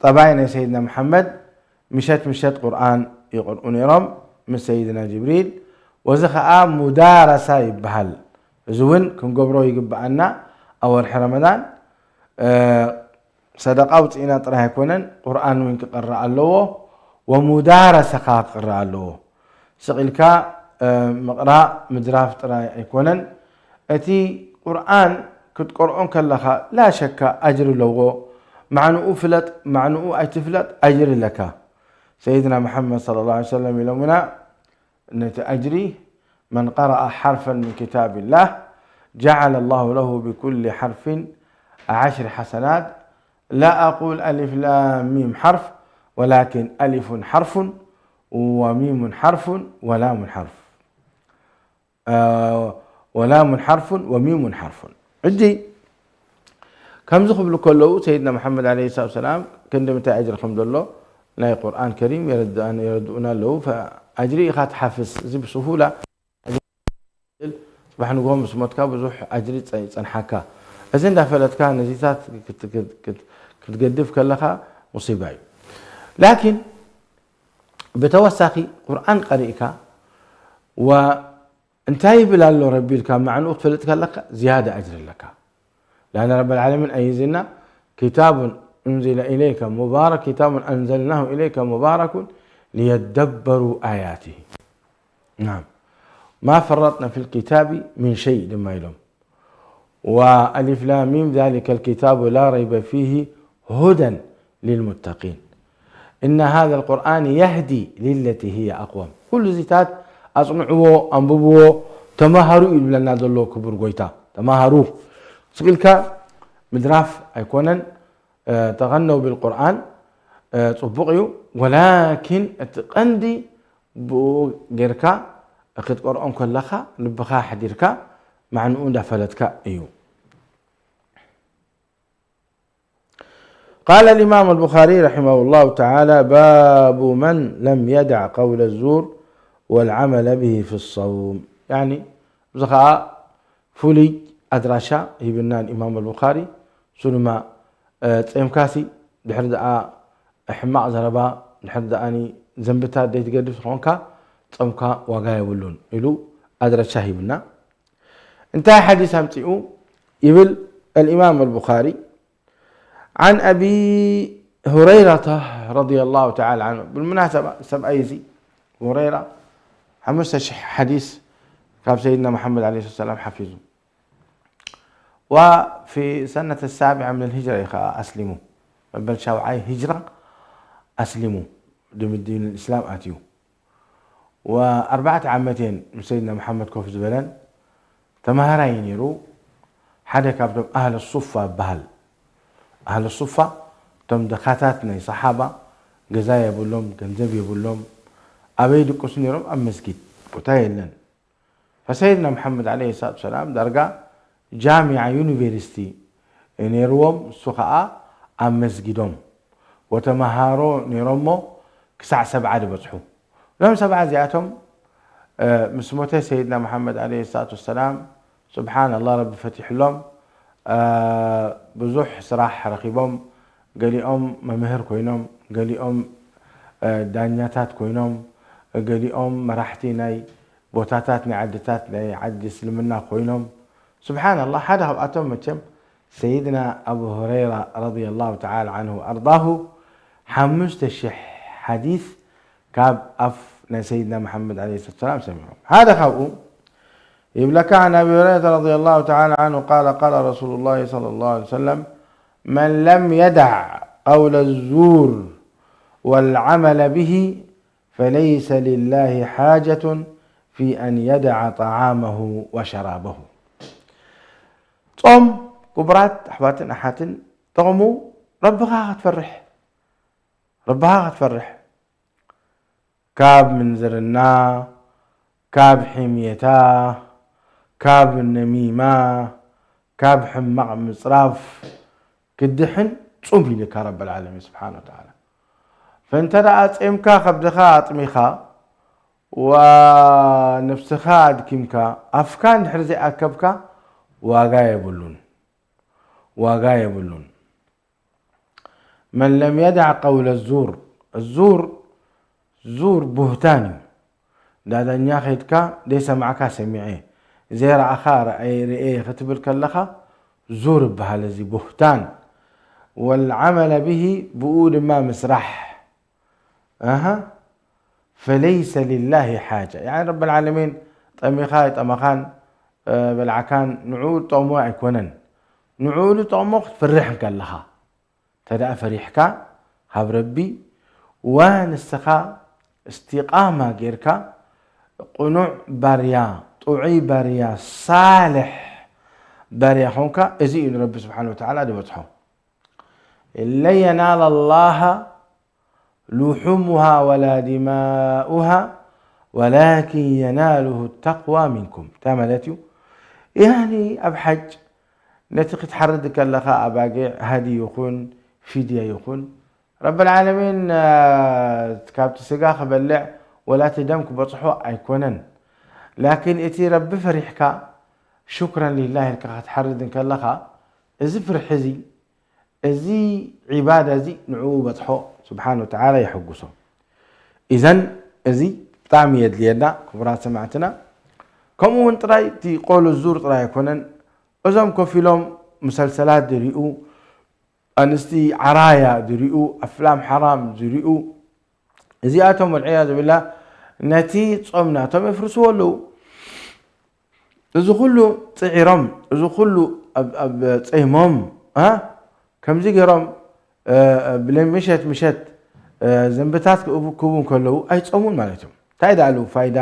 ጠባይ ናይ ሰይድና መሓመድ። ምሸት ምሸት ቁርኣን ይቕርኡ ነይሮም ምስ ሰይድና ጅብሪል። ወዚ ኸዓ ሙዳረሳ ይበሃል። እዚ እውን ክንገብሮ ይግብኣና ኣብ ወርሒ ረመዳን። እ፣ ሰደቃ ውፅኢና ጥራይ ኣይኮነን፣ ቁርኣን እውን ክቕራእ ኣለዎ። ወሙዳረሰ ኸዓ ክቕራእ ኣለዎ። ስቕ ኢልካ፣ እ፣ ምቕራእ ምድራፍ ጥራይ ኣይኮነን። እቲ ቁርኣን ክትቀርኦ እንከለኻ ላ ሸካ ኣጅሪ ኣለዎ። ማዕንኡ ፍለጥ፣ ማዕንኡ ኣይትፍለጥ ኣጅሪ ኣለካ። ሰይድና መሓመድ ሰለላሁ ዐለይሂ ወሰለም ኢሎምና፣ ነቲ ኣጅሪ፣ من قرأ حرفا من كتاب الله جعل الله له بكل حرف عشر حسنات. لا أقول ألف لام ميم حرف، ولكن ألف حرف وميم حرف ولام حرف. አ፣ ወላሙን ሓርፉን ወሚሙን ሓርፉን። ሕጂ ከምዚ ክብሉ ከለዉ ሰይድና መሓመድ ዓለይሂ ሰላቱ ወሰላም ክንዲ ምንታይ ኣጅሪ ከም ዘሎ ናይ ቁርኣን ከሪም የረድኣን-፣ የረድኡና ኣለዉ። ፈ-፣ ኣጅሪ ኢኻ ትሓፍስ። እዚ ብስሁላ ጽባሕ ንግሆ ምስ ሞትካ ብዙሕ ኣጅሪ ጸ-፣ ይጸንሓካ። እዚ እንዳፈለጥካ ነዚታት ክት-፣ ክት-፣ ክት-፣ ክትገድፍ ከለኻ ሙሲባ እዩ። ላኪን ብተወሳኺ ቁርኣን ቀሪእካ ወ-፣ እንታይ ይብል ኣሎ ረቢ ኢልካ ማዕንኡ ክትፈልጥ ከለካ ዝያዳ ኣጅሪ ኣለካ። لأن رب العالمين ኣይዝና كتاب أنزل إليك مبارك، كتاب أنزلناه إليك مبارك ليدبروا آياته. نعم. ما فرطنا في الكتاب من شيء ድማ ኢሎም። وألف لام ميم ذلك الكتاب لا ريب فيه هدى للمتقين. إن هذا القرآن يهدي للتي هي أقوم. ኩሉ እዚታት ኣጽንዕዎ፣ ኣንብብዎ፣ ተማሃሩ እዩ ዝብለና ዘሎ ክቡር ጎይታ። ተማሃሩ። ስቕ ኢልካ ምድራፍ ኣይኮነን። እ፣ ተቐነው ቢልቁርኣን፣ እ፣ ጽቡቕ እዩ። ወላኪን እቲ ቀንዲ ብኡ ጌርካ ክትቀርኦ እንከለኻ ልብኻ ኣሕዲርካ ማዕንኡ እንዳፈለጥካ እዩ። قال الإمام البخاري رحمه الله تعالى: باب من لم يدع قول الزور والعمل به في الصوم. يعني، እዚ ኸኣ ፍሉይ ኣድራሻ ሂብና ኢማም ኣልቡኻሪ። እሱ ድማ፣ እ፣ ጸምካሲ ድሕሪ ደኣ ሕማቕ ዘረባ፣ ድሕሪ ደኣኒ ዘንብታት ዘይትገድፍ ዝኾንካ፣ ጸምካ ዋጋ የብሉን ኢሉ ኣድራሻ ሂብና። እንታይ ሓዲስ ኣምጺኡ ይብል ኣልኢማም ኣልቡኻሪ፣ عن أبي هريرة رضي الله تعالى عنه. بالمناسبة፣ ሰብኣይ እዚ፣ ሁረይራ፣ ሓሙሽተ ሽሕ ሓዲስ ካብ ሰይድና መሓመድ ዓለይሂ ሰላም ሓፊዙ። وفي سنة السابعة من الهجرة ኢኻ ኣስሊሙ። መበል ሻውዓይ ሂጅራ ኣስሊሙ፣ ድምዲን እስላም ኣትዩ። ወኣርባዕተ ዓመት እየን ምስ ሰይድና መሓመድ ኮፍ ዝበለን። ተምሃራይ እዩ ነይሩ። ሓደ ካብቶም ኣህለ ሱፋ ይበሃል። ኣህለ ሱፋ እቶም ደኻታት ናይ ሰሓባ፣ ገዛ የብሎም፣ ገንዘብ የብሎም። ኣበይ ድቅሱ ነይሮም? ኣብ መስጊድ፣ ቦታ የለን። ፈሰይድና መሓመድ ዓለይሂ ሰላቱ ሰላም ዳርጋ ጃሚዓ፣ ዩኒቨርሲቲ ነይርዎም፣ እሱ ኸዓ ኣብ መስጊዶም ወተምሃሮ ነይሮሞ ክሳዕ ሰብዓ ዝበጽሑ። እዞም ሰብዓ እዚኣቶም፣ እ፣ ምስ ሞተ ሰይድና መሓመድ ዓለይሂ ሰላቱ ወሰላም፣ ሱብሓነላህ፣ ረቢ ፈቲሕሎም፣ እ፣ ብዙሕ ስራሕ ረኺቦም። ገሊኦም መምህር ኮይኖም፣ ገሊኦም፣ እ፣ ዳኛታት ኮይኖም፣ ገሊኦም መራሕቲ ናይ ቦታታት፣ ናይ ዓድታት፣ ናይ ዓዲ እስልምና ኮይኖም። ሱብሓነላህ፣ ሓደ ካብኣቶም መቸም ሰይድና ኣቡ ሁረይራ ረዲየላሁ ተዓላ ዓንሁ ወኣርዳሁ ሓሙሽተ ሽሕ ሓዲስ ካብ ኣፍ ናይ ሰይድና መሓመድ ዓለይሂ ሰላቱ ሰላም ሰሚዖም። ሓደ ካብኡ ይብለካ፣ عن أبي هريرة رضي الله تعالى عنه قال قال رسول الله صلى الله عليه وسلم من لم يدع قول الزور والعمل به فليس لله حاجة في أن يدع طعامه وشرابه. ጾም ክቡራት ኣሕዋትን ኣሓትን ጥቕሙ ረብኻ ክትፈርሕ፣ ረብኻ ክትፈርሕ፣ ካብ ምንዝርና፣ ካብ ሕምየታ፣ ካብ ነሚማ፣ ካብ ሕማቕ ምጽራፍ ክድሕን ጹም ኢልካ ረበል ዓለሚን ስብሓነ ወተዓላ። ፈእንተ ደኣ ጼምካ፣ ከብድኻ ኣጥሚኻ፣ ወነፍስኻ ኣድኪምካ፣ ኣፍካ እንድሕር ዘይኣከብካ፣ ዋጋ የብሉን። ዋጋ የብሉን። መን ለም የዳዕ ቀውለ ዙር፣ ዙር፣ ዙር ቡህታን እዩ። ዳዳኛ ኸይድካ ዘይሰማዕካ ሰሚዐ፣ ዘይረኣኻ ረኣየ፣ ርእየ ክትብል ከለኻ ዙር ይበሃል። እዚ ቡህታን። ወልዓመለ ብሂ፣ ብኡ ድማ ምስራሕ። ኣሃ፣ ፈለይሰ ሊላሂ ሓጃ። ያኒ ረብል ዓለሚን ጠሚኻ ኣይጠመኻን፣ እ፣ በላዕካን ንዕኡ ጠቕሞ ኣይኮነን። ንዕኡ ዝጠቕሞ ክትፈርሕ እንከለኻ። እንተ ደኣ ፈሪሕካ፣ ካብ ረቢ፣ ወንስኻ እስቲቓማ ጌርካ፣ ቅኑዕ ባርያ፣ ጥዑይ ባርያ፣ ሳልሕ ባርያ ኾንካ፣ እዚ እዩ ንረቢ ስብሓነ ወተዓላ ዝበጽሖ። ለን የናለ ላሃ ሉሑሙሃ ወላ ዲማኡሃ ወላኪን የናሉሁ ተቅዋ ሚንኩም። እንታይ ማለት እዩ? ያኒ ኣብ ሓጅ ነቲ ክትሓርድ ከለኻ ኣባጊዕ፣ ሃዲ ይኹን ፊድያ ይኹን፣ ረብል ዓለሚን፣ እ፣ ካብቲ ስጋ ክበልዕ ወላ እቲ ደም ክበጽሖ ኣይኮነን። ላኪን እቲ ረቢ ፈሪሕካ፣ ሹክረን ሊላህ ኢልካ ክትሓርድ እንከለኻ፣ እዚ ፍርሒ እዚ፣ እዚ ዒባዳ እዚ ንዕኡ በጽሖ፣ ስብሓን ወተዓላ የሐጉሶ። ኢዘን እዚ ብጣዕሚ የድልየና፣ ክቡራት ሰማዕትና። ከምኡ እውን ጥራይ እቲ ቀውሉ ዙር ጥራይ ኣይኮነን። እዞም ኮፍ ኢሎም ሙሰልሰላት ዝሪኡ፣ ኣንስቲ ዓራያ ዝሪኡ፣ ኣፍላም ሓራም ዝሪኡ፣ እዚኣቶም ወልዕያዙ ቢላህ ነቲ ጾም ናቶም የፍርስዎ ኣለዉ። እዚ ኩሉ ጽዒሮም፣ እዚ ኩሉ ኣብ፣ ኣብ ጸይሞም፣ እ፣ ከምዚ ገይሮም፣ እ፣ ብለ-፣ ምሸት፣ ምሸት፣ እ፣ ዘንብታት ክእቡ-፣ ክእቡ እንከለዉ ኣይጾሙን ማለት እዮም። እንታይ ደኣ ኣለዉ ፋይዳ?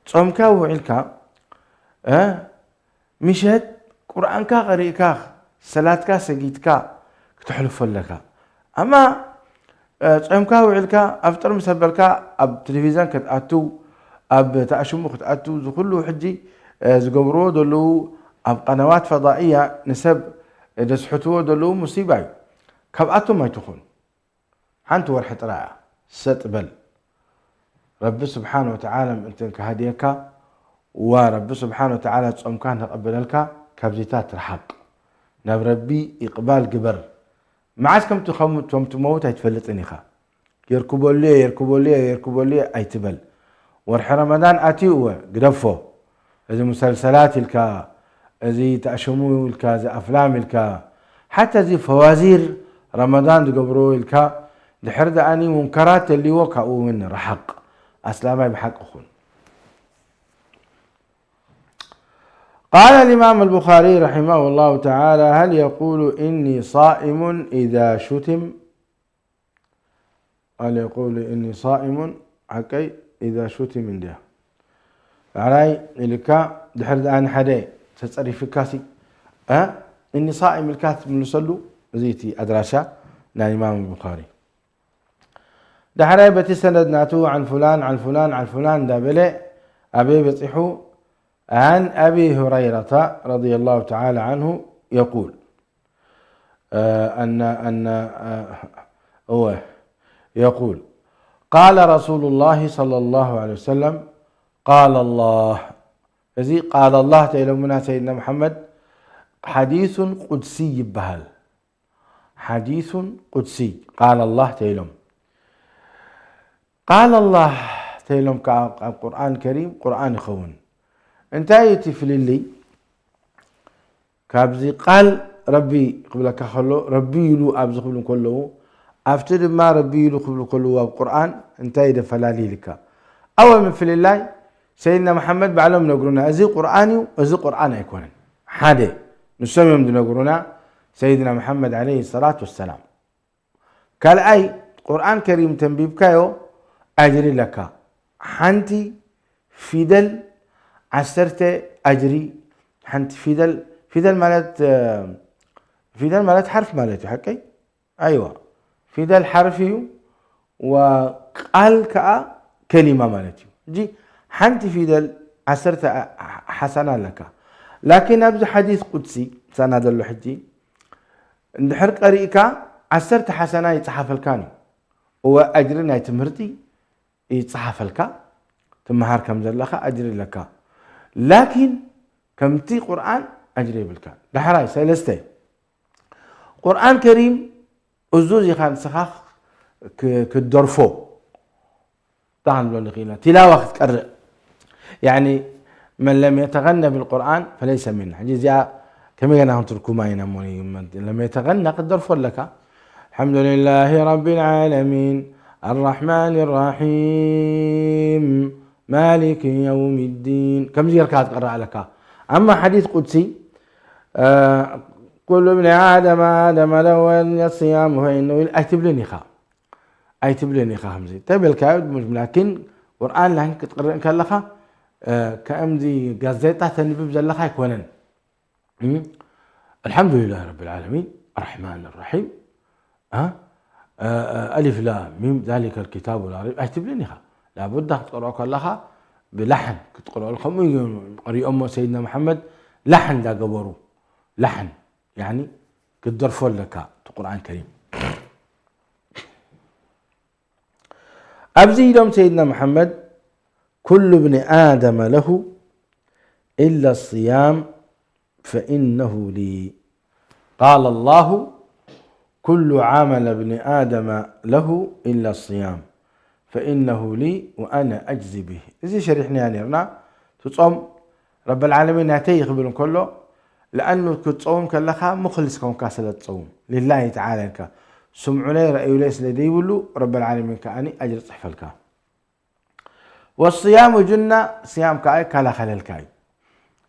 ጾምካ ውዒልካ፣ እ፣ ምሸት ቁርኣንካ ቀሪእካ፣ ሰላትካ ሰጊድካ ክተሕልፎ ኣለካ። ኣማ፣ እ፣ ጾምካ ውዒልካ፣ ኣፍጥር ምስ ኣበልካ፣ ኣብ ቴሌቪዝን ክትኣቱ፣ ኣብ ተኣሽሙ ክትኣቱ፣ እዚ ኩሉ ሕጂ፣ እ፣ ዝገብርዎ ዘለዉ ኣብ ቀናዋት ፈዳኢያ ንሰብ ደስሕትዎ ዘለዉ ሙሲባ እዩ። ካብኣቶም ኣይትኹን። ሓንቲ ወርሒ ጥራይ እያ። ሰጥ በል። ረቢ ስብሓን ወተዓላ ምእንትን ክሃድየካ፣ ዋ ረቢ ስብሓን ወተዓላ ጾምካ ንኸቐበለልካ፣ ካብዚታት ርሓቕ። ናብ ረቢ ኢቕባል ግበር። መዓስ ከም ትኸሙ-፣ ከም ትመውት ኣይትፈልጥን ኢኻ። የርክበሉ እየ፣ የርክበሉ እየ፣ የርክበሉ እየ ኣይትበል። ወርሒ ረመዳን ኣትዩ እወ፣ ግደፎ። እዚ ሙሰልሰላት ኢልካ፣ እዚ ተኣሸሙ ኢልካ፣ እዚ ኣፍላም ኢልካ፣ ሓታ እዚ ፈዋዚር ረመዳን ዝገብርዎ ኢልካ፣ ድሕር ደኣኒ ሙንከራት ተልይዎ፣ ካብኡ እውን ርሓቕ። ኣስላማይ ብሓቂ ኩን። قال الإمام البخاري رحمه الله تعالى: هل يقول إني صائم إذا شتم؟ هل يقول إني صائم؟ ሓቀይ إذا شتم እንድያ። ዳሕራይ ኢልካ ድሕር ደኣ ንሓደ ተጸሪፍካሲ፣ እ? إني صائم ኢልካ ትምልሰሉ፣ እዚ እቲ ኣድራሻ ናይ ኢማም ቡኻሪ። ዳሕራይ በቲ ሰነድ ናቱ عن فلان عن فلان عن فلان እንዳበለ ኣበይ በጺሑ؟ عن أبي هريرة رضي الله تعالى عنه يقول، آه، أن، أن، آه، هو يقول: قال رسول الله صلى الله عليه وسلم: قال الله. እዚ قال الله ተኢሎምና ሰይድና መሓመድ ሓዲሱን ቁድሲ ይበሃል። ሓዲሱን ቁድሲ قال الله ተኢሎም። قال الله ተኢሎም ከኣ ኣብ ቁርኣን ከሪም ቁርኣን ይኸውን። እንታይ እዩ እቲ ፍልልይ? ካብዚ ቃል ረቢ ክብለካ ከሎ፣ ረቢ ኢሉ ኣብዚ ክብሉ ከለዉ፣ ኣብቲ ድማ ረቢ ኢሉ ክብሉ ከለዉ ኣብ ቁርኣን እንታይ ደፈላሊ ኢልካ? ኣወ ምፍልላይ ሰይድና መሓመድ ባዕሎም ነግሩና፣ እዚ ቁርኣን እዩ፣ እዚ ቁርኣን ኣይኮነን። ሓደ፣ ንሶም እዮም ዝነግሩና፣ ሰይድና መሓመድ ዓለይሂ ሰላት ወሰላም። ካልኣይ፣ ቁርኣን ከሪም ተንቢብካዮ ኣጅሪ ኣለካ። ሓንቲ ፊደል ዓሰርተ ኣጅሪ፣ ሓንቲ ፊደል፣ ፊደል ማለት፣ እ፣ ፊደል ማለት ሓርፍ ማለት እዩ፣ ሓቀይ? ኣይዋ። ፊደል ሓርፍ እዩ፣ ወቃል ከኣ ከሊማ ማለት እዩ። ሕጂ ሓንቲ ፊደል ዓሰርተ ሓሰና ኣለካ። ላኪን ኣብዚ ሓዲስ ቁድሲ፣ ምሳና ዘሎ ሕጂ፣ እንድሕር ቀሪእካ ዓሰርተ ሓሰና ይጸሓፈልካን እዩ። እወ፣ ኣጅሪ ናይ ትምህርቲ ይጸሓፈልካ፣ ትመሃር ከም ዘለኻ ኣጅሪ ኣለካ። ላኪን ከምቲ ቁርኣን ኣጅሪ የብልካ። ዳሕራይ ሰለስተ፣ ቁርኣን ከሪም እዙዝ ኢኻ ንስኻ ክ-፣ ክትደርፎ። እንታይ ክንብሎ ንኽእል ኢና? ቲላዋ ክትቀርእ። ያኒ፣ መን ለም የተገነ ብልቁርኣን ፈለይሰ ሚና። ሕጂ እዚኣ ከመይ ገና ክንትርኩማ ኢና እሞ፣ ለም የተገነ ክትደርፎ ኣለካ። الحمد لله رب العالمين الرحمن الرحيم مالك يوم الدين። ከምዚ ጌርካ ክትቀርእ ኣለካ። ኣማ ሓዲስ ቁድሲ፣ እ፣ ኩሉ ብኒ ኣደም ኣደም ለወን የስያም ሆይኑ ኢል ኣይትብልን ኢኻ። ኣይትብልን ኢኻ ከምዚ። ተበልካዮ፣ ላኪን ቁርኣን ላኪን ክትቅርእ ከለኻ፣ እ፣ ከምዚ ጋዜጣ ተንብብ ዘለኻ ኣይኮነን። እም? الحمد لله رب العالمين الرحمن الرحيم، እ፣ እ፣ እ፣ ألف لام ميم ذلك الكتاب لا ريب ኣይትብልን ኢኻ። ላቡዳ ክትቀርኦ ከለኻ ብላሕን ክትቀርኦ፣ ከምኡ እዩ ቀሪኦሞ ሰይድና መሓመድ ላሕን እንዳገበሩ። ላሕን፣ ያኒ፣ ክትደርፎ ኣለካ እቲ ቁርኣን ከሪም። ኣብዚ ኢሎም ሰይድና መሓመድ፣ ኩሉ ብኒ ኣደመ ለሁ ኢላ ስያም ፈኢነሁ ሊ። ቃለ ላሁ፣ ኩሉ ዓመለ ብኒ ኣደመ ለሁ ኢላ ስያም ፈኢነሁ ሊ ወኣነ ኣጅዚ ብህ። እዚ ሸሪሕናያ ነርና። ትጾም ረበል ዓለሚን ናተይ ክብል እንከሎ፣ ለኣኑ ክትጸውም ከለኻ ሙኽልስ ኮንካ ስለ ትጸውም፣ ሊላሂ ተዓላ ኢልካ፣ ስምዑለይ ረእዩለይ ስለ ዘይብሉ፣ ረበል ዓለሚን ከኣኒ ኣጅሪ ጽሕፈልካ። ወስያሙ ጁና፣ ስያም ከኣ ይከላኸለልካ እዩ።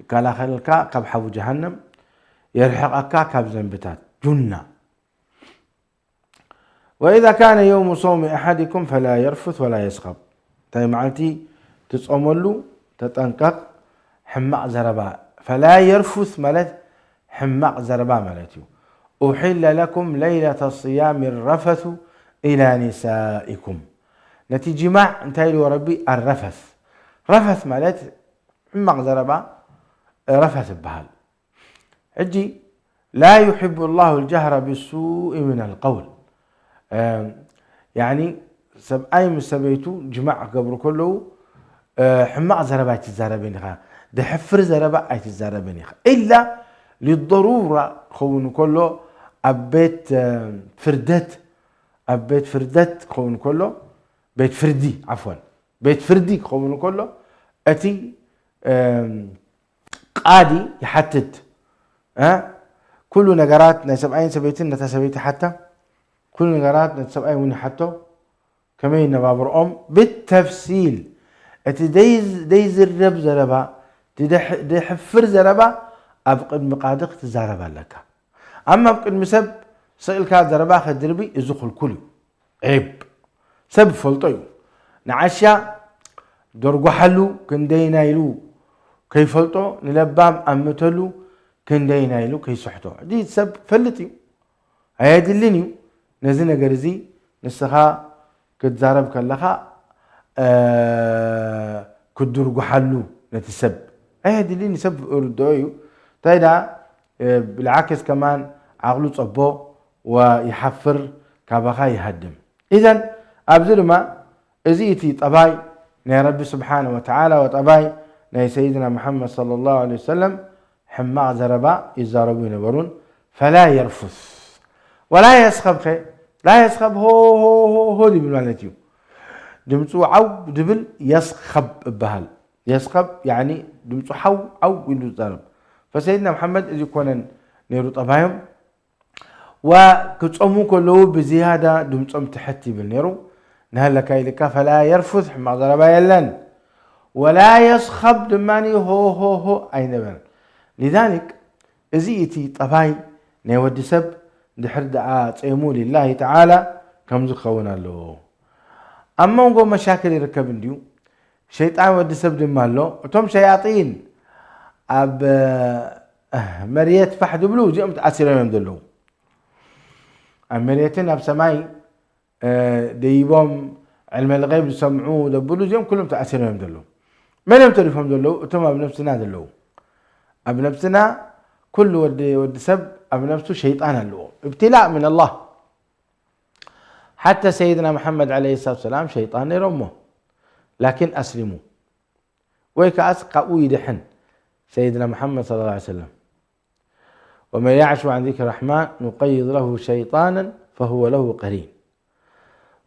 ይከላኸለልካ ካብ ሓዊ ጀሃነም፣ የርሕቐካ ካብ ዘንብታት። ጁና። ወኢዛ ካነ የውሙ ሰውሚ ኣሓዲኩም ፈላ የርፉት ወላ የስኸብ። እንታይ መዓልቲ ትጾመሉ ተጠንቀቕ፣ ሕማቕ ዘረባ። ፈላ የርፉት ማለት ሕማቕ ዘረባ ማለት እዩ። ኡሒለ ለኩም ለይለተ ስያሚ ረፈቱ ኢላ ኒሳኢኩም። ነቲ ጅማዕ እንታይ ኢልዎ ረቢ? ኣረፈት። ረፈት ማለት ሕማቕ ዘረባ ረፈት ይበሃል። ሕጂ ላ ዩሕቡ ላሁ ልጃህረ ብሱኢ ምን ልቀውል። እም፣ ያኒ ሰብኣይ ምስ ሰበይቱ ጅማዕ ክገብሩ ከለዉ፣ እ፣ ሕማቕ ዘረባ ኣይትዛረብን ኢኻ፣ ደሕፍር ዘረባ ኣይትዛረብን ኢኻ። ኢላ ሊደሩራ ክኸውን ከሎ ኣብ ቤት፣ እ፣ ፍርደት፣ ኣብ ቤት ፍርደት ክኸውን ከሎ፣ ቤት ፍርዲ፣ ዓፍወን፣ ቤት ፍርዲ ክኸውን ከሎ፣ እቲ፣ እም፣ ቃዲ ይሓትት። እ? ኩሉ ነገራት ናይ ሰብኣይን ሰበይትን ነታ ሰበይቲ ይሓታ፣ ኩሉ ነገራት ነቲ ሰብኣይ እውን ይሓቶ። ከመይ ነባብርኦም ብተፍሲል፣ እቲ ደይ-፣ ደይዝረብ ዘረባ፣ ድደሕ-፣ ደሕፍር ዘረባ ኣብ ቅድሚ ቃዲ ክትዛረብ ኣለካ። ኣማ ኣብ ቅድሚ ሰብ ስቕ ኢልካ ዘረባ ከድርቢ፣ እዚ ክልኩል እዩ። ዒብ። ሰብ ይፈልጦ እዩ። ንዓሻ ደርጓሓሉ ክንደይና ኢሉ ከይፈልጦ፣ ንለባም ኣምተሉ ክንደይና ኢሉ ከይስሕቶ። እዚ ሰብ ፈልጥ እዩ። ኣየድልን እዩ። ነዚ ነገር እዚ ንስኻ ክትዛረብ ከለኻ፣ እ፣ ክትድርጉሓሉ ነቲ ሰብ ኣየድልን እዩ። ሰብ ርድኦ እዩ። እንታይ ደኣ፣ እ፣ ብልዓክስ ከማን ዓቕሉ ጸቦ ወይሓፍር ካባኻ ይሃድም። ኢዘን ኣብዚ ድማ እዚ እቲ ጠባይ ናይ ረቢ ስብሓነ ወተዓላ ወጠባይ ናይ ሰይድና ሙሓመድ ሰለላሁ ዐለይሂ ወሰለም ሕማቕ ዘረባ ይዛረቡ ይነበሩን። ፈላ የርፉስ ወላ የስኸብ ኸ፣ ላ የስኸብ ሆ ሆ ሆ ሆ ይብል ማለት እዩ። ድምፁ ዓው ድብል የስኸብ እበሃል። የስኸብ ያኒ ድምፁ ሓው ዓው ኢሉ ዝዛረብ። ፈሰይድና መሓመድ እዚ ኮነን ነይሩ ጠባዮም። ወክጾሙ ከለዉ ብዝያዳ ድምጾም ትሕት ይብል ነይሩ። ንሃለካ ኢልካ ፈላ የርፉስ፣ ሕማቕ ዘረባ የለን። ወላ የስኸብ ድማ ሆ ሆ ሆ ኣይነበረን። ሊዛሊክ እዚ እቲ ጠባይ ናይ ወዲ ሰብ ድሕር ደኣ ጼሙ ሊላሂ ተዓላ ከምዚ ክኸውን ኣለዎ። ኣብ መንጎ መሻክል ይርከብ እንድዩ። ሸይጣን ወዲ ሰብ ድማ ኣሎ። እቶም ሸያጢን ኣብ፣ እ፣ መሬት ፋሕ ዝብሉ እዚኦም ተኣሲሮም እዮም ዘለዉ። ኣብ መሬትን ኣብ ሰማይ፣ እ፣ ደይቦም ዕልመ ልገይብ ዝሰምዑ ዘብሉ እዚኦም ኩሎም ተኣሲሮም እዮም ዘለዉ። መን እዮም ተሪፎም ዘለዉ? እቶም ኣብ ነብስና ዘለዉ። ኣብ ነብስና ኩሉ ወዲ፣ ወዲ ሰብ ኣብ ነብሱ ሸይጣን ኣለዎ። እብትላእ ምን ኣላህ። ሓተ ሰይድና መሓመድ ዓለይሂ ሰላቱ ወሰላም ሸይጣን ነይሮሞ፣ ላኪን ኣስሊሙ። ወይ ከኣስ ካብኡ ይድሕን ሰይድና መሓመድ ሰለላሁ ዐለይሂ ወሰለም። ومن يعش عن ذكر الرحمن نقيض له شيطانا فهو له قرين።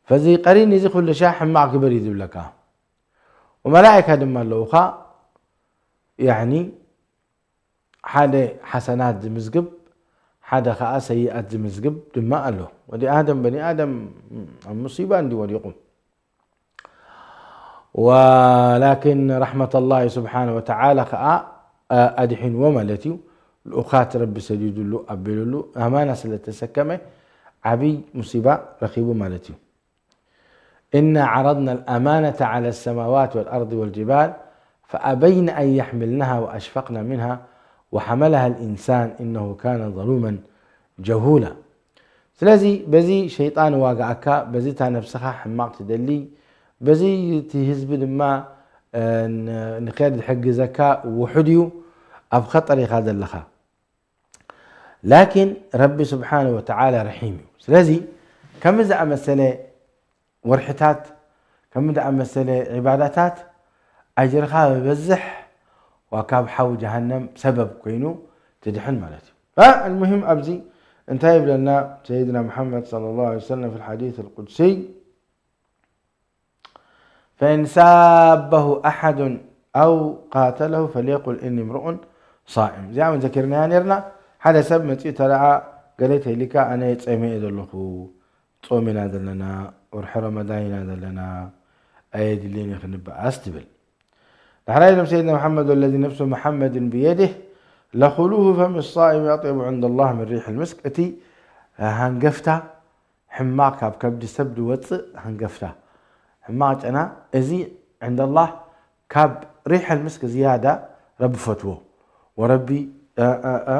ፈዚ ቀሪን እዚ ኩሉ ሻዕ ሕማቕ ግበር እዩ ዝብለካ። ወመላኢካ ድማ ኣለዉኻ፣ ያዕኒ ሓደ ሓሰናት ዝምዝግብ፣ ሓደ ኸኣ ሰይኣት ዝምዝግብ ድማ ኣሎ። ወዲ ኣደም፣ በኒ ኣደም ኣብ ሙሲባ እንዲ ወዲቑ። ወላኪን ረሕመተላሂ ስብሓነ ወተዓላ ኸኣ፣ እ፣ ኣድሒንዎ ማለት እዩ። ልኡኻት ረቢ ሰዲዱሉ ኣቢሉሉ ኣማና ስለ ተሰከመ ዓብይ ሙሲባ ረኺቡ ማለት እዩ። إنا عرضنا الأمانة على السماوات والأرض والجبال فأبين أن يحملنها وأشفقن منها وحملها الإنسان إنه كان ظلوما جهولا። ስለዚ በዚ ሸይጣን ዋጋኣካ፣ በዚ እታ ነብስኻ ሕማቕ ትደሊ፣ በዚ እቲ ህዝቢ ድማ፣ እ፣ ን-፣ ንኸይድ ዝሕግዘካ ውሑድ እዩ፣ ኣብ ኸጠር ኢኻ ዘለኻ። ላኪን ረቢ ስብሓነ ወተዓላ ረሒም እዩ። ስለዚ ከምዚ ዝኣመሰለ ወርሕታት፣ ከምዚ ዝኣመሰለ ዒባዳታት ኣጅርኻ በዝሕ፣ ዋ ካብ ሓው ጀሃነም ሰበብ ኮይኑ ትድሕን ማለት እዩ። እ፣ ኣልሙሂም ኣብዚ እንታይ ይብለና ሰይድና ሙሓመድ ሰለላሁ ዐለይሂ ወሰለም ፊል ሓዲስ ኣልቁድሲ? فإن سابه أحد أو قاتله فليقل إني امرؤ صائم። እዚኣ እውን ዘኪርናያ ነርና። ሓደ ሰብ መጺኡ ተደኣ ገለ ተይሊካ ኣነ ጸይመ እየ ዘለኹ፣ ጾም ኢና ዘለና፣ ወርሒ ረመዳን ኢና ዘለና፣ ኣየድልየን እዩ ክንበኣስ ትብል። ዳሕራይ ኢሎም ሰይድና መሓመድ ወለዚ ነፍሱ መሓመድን ብየድህ ለኹሉሁ ፈሚ ሳኢም ኣጥየቡ ዕንደ ላህ ምን ሪሕ ልምስክ፣ እቲ ሃንገፍታ ሕማቕ ካብ ከብዲ ሰብ ዝወጽእ ሃንገፍታ፣ ሕማቕ ጨና፣ እዚ ዕንደላህ ካብ ሪሕ ኣልምስክ ዝያዳ ረቢ ፈትዎ ወረቢ፣ እ፣ እ፣ እ፣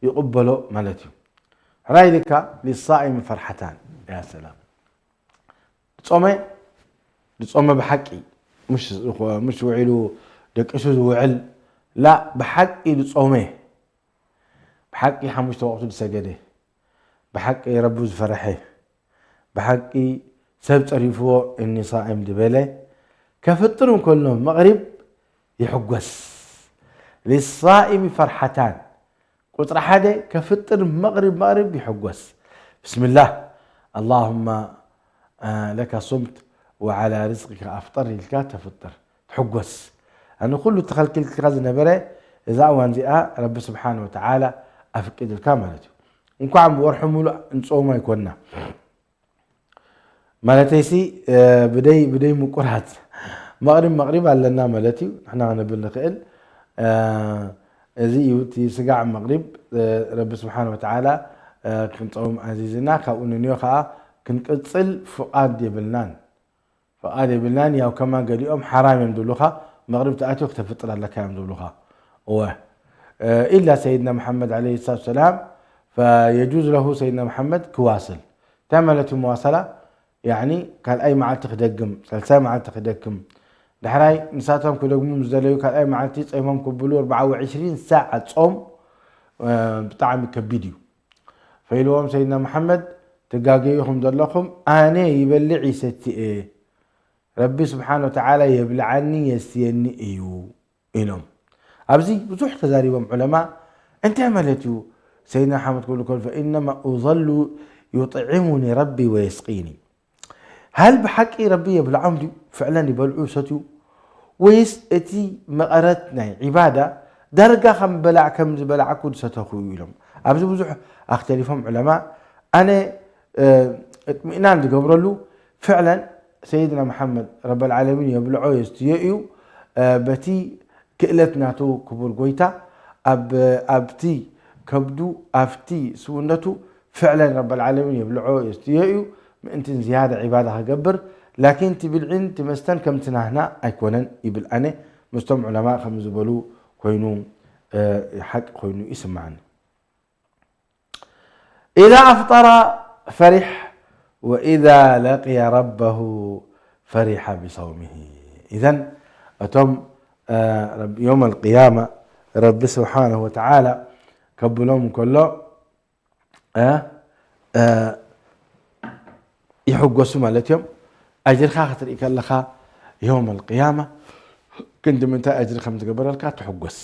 ይቕበሎ ማለት እዩ። ሕራይ ኢልካ ሊሳኢሚ ፈርሓታን። ያ ሰላም። ዝጾመ፣ ዝጾመ ብሓቂ፣ ምሽ፣ ምሽ ውዒሉ ደቂሱ ዝውዕል፣ ላ፣ ብሓቂ ዝጾመ። ብሓቂ ሓሙሽተ ወቕቱ ዝሰገደ፣ ብሓቂ ረቡ ዝፈረሐ፣ ብሓቂ ሰብ ጸሪፍዎ እኒ ሳእም ዝበለ፣ ከፍጥር እንከሎ መቕሪብ ይሕጎስ። ሊሳኢሚ ፈርሓታን። ቁጽሪ ሓደ፣ ከፍጥር መቕሪብ፣ መቕሪብ ይሕጎስ። ብስምላህ፣ ኣላሁማ፣ አ፣ ለከ ሱምት ወዓላ ርዝቂከ ኣፍጠር ኢልካ ተፍጥር። ትሕጎስ። ኣነ ኩሉ ተኸልኪልካ ዝነበረ እዛ እዋን እዚኣ ረቢ ስብሓን ወተዓላ ኣፍቂድልካ ማለት እዩ። እንኳዕ ብወርሒ ሙሉእ እንጸውም ኣይኮንና። ማለተይሲ፣ እ፣ ብደይ፣ ብደይ ምቁራት መቕሪብ፣ መቕሪብ ኣለና ማለት እዩ። ንሕና ክነብል ንኽእል። እዚ እዩ እቲ ስጋዕ መቕሪብ። ረቢ ስብሓን ወተዓላ ክንፀውም ኣዚዝና። ካብኡ ንንዮ ከዓ ክንቅፅል ፍቓድ የብልናን። ፍቓድ የብልናን። ያው ከማን ገሊኦም ሓራም እዮም ዝብሉኻ፣ መቕሪብ ተኣትዮ ክተፍጥር ኣለካ እዮም ዝብሉኻ። እወ፣ ኢላ ሰይድና መሓመድ ዓለይሂ ሰላቱ ሰላም፣ ፈየጁዝ ለሁ ሰይድና መሓመድ ክዋስል። እንታይ ማለት እዩ መዋሰላ? ያኒ ካልኣይ መዓልቲ ክደግም፣ ሳልሳይ መዓልቲ ክደግም። ዳሕራይ ንሳቶም ክደግሙ ምስ ደለዩ ካልኣይ መዓልቲ ጾይሞም ክብሉ ኣርብዓ ወዕሽሪን ሰዓት ጾም ብጣዕሚ ከቢድ እዩ። ፈኢልዎም ሰይድና መሓመድ፣ ትጋገዩ ከም ዘለኹም ኣነ ይበልዕ ይሰቲ እየ፣ ረቢ ስብሓን ወተዓላ የብልዓኒ የስትየኒ እዩ ኢሎም። ኣብዚ ብዙሕ ተዛሪቦም ዑለማ። እንታይ ማለት እዩ ሰይድና ሓመድ ክብሉ ከሉ ፈኢነማ ኡዘሉ ዩጥዒሙኒ ረቢ ወየስቂኒ። ሃል ብሓቂ ረቢ የብልዖም ድዩ? ፍዕለን ይበልዑ ይሰትዩ? ወይስ እቲ መቐረት ናይ ዒባዳ ዳርጋ ከም በላዕ ከም ዝበላዕኩ ዝሰተኹ ኢሎም ኣብዚ ብዙሕ ኣክተሊፎም ዑለማ። ኣነ እጥሚእናን ዝገብረሉ ፍዕለን ሰይድና መሓመድ ረበል ዓለሚን የብልዖ የስትዮ እዩ። በቲ ክእለት ናቱ ክቡር ጎይታ ኣብቲ ከብዱ ኣብቲ ስውነቱ ፍዕለን ረበል ዓለሚን የብልዖ የስትዮ እዩ። ምእንትን ዝያዳ ዒባዳ ክገብር ላኪን እቲ ብልዒን እቲ መስተን ከምቲ ናህና ኣይኮነን ይብል። ኣነ ምስቶም ዑለማ ከም ዝበሉ ኮይኑ ሓቂ ኮይኑ ይስምዓኒ። إذا أفطر فرح وإذا لقي ربه فرح بصومه. إذن እቶም يوم القيامة ረቢ ስብሓንሁ ወተዓላ ከብሎም እንከሎ ይሕጎሱ ማለት እዮም። ኣጅርካ ክትርኢ ከለካ يوم القيامة ክንዲ ምንታይ ኣጅሪ ከም ዝገበረልካ ትሕጎስ።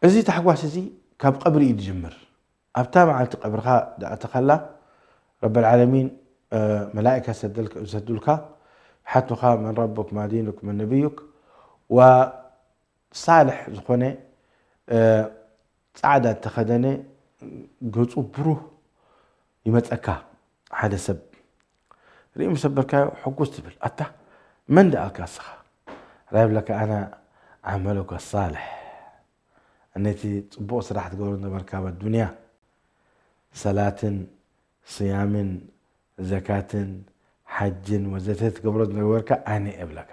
እዚ ታሕጓስ እዚ ካብ ቀብሪ እዩ ዝጅምር። ኣብታ መዓልቲ ቀብርኻ ዝኣተኻላ ረበል ዓለሚን መላእካ ዝሰዱልካ ሓቱኻ መን ረቡክ ማ ዲኑክ መን ነብዩክ ወሳልሕ ዝኾነ ፃዕዳ እተኸደነ ገፁ ብሩህ ይመፀካ ሓደ ሰብ ርኢ ምስ ኣበልካዮ ሕጉስ ትብል ኣታ መን ደኣልካ እስኻ ራይ ብለካ ኣና ዓመሉከ ሳልሕ ነቲ ፅቡቕ ስራሕ ትገብሮ ነበርካ ኣብ ኣዱንያ ሰላትን ስያምን ዘካትን ሓጅን ወዘተ ትገብሮ ዝነበርካ ኣነ እብለካ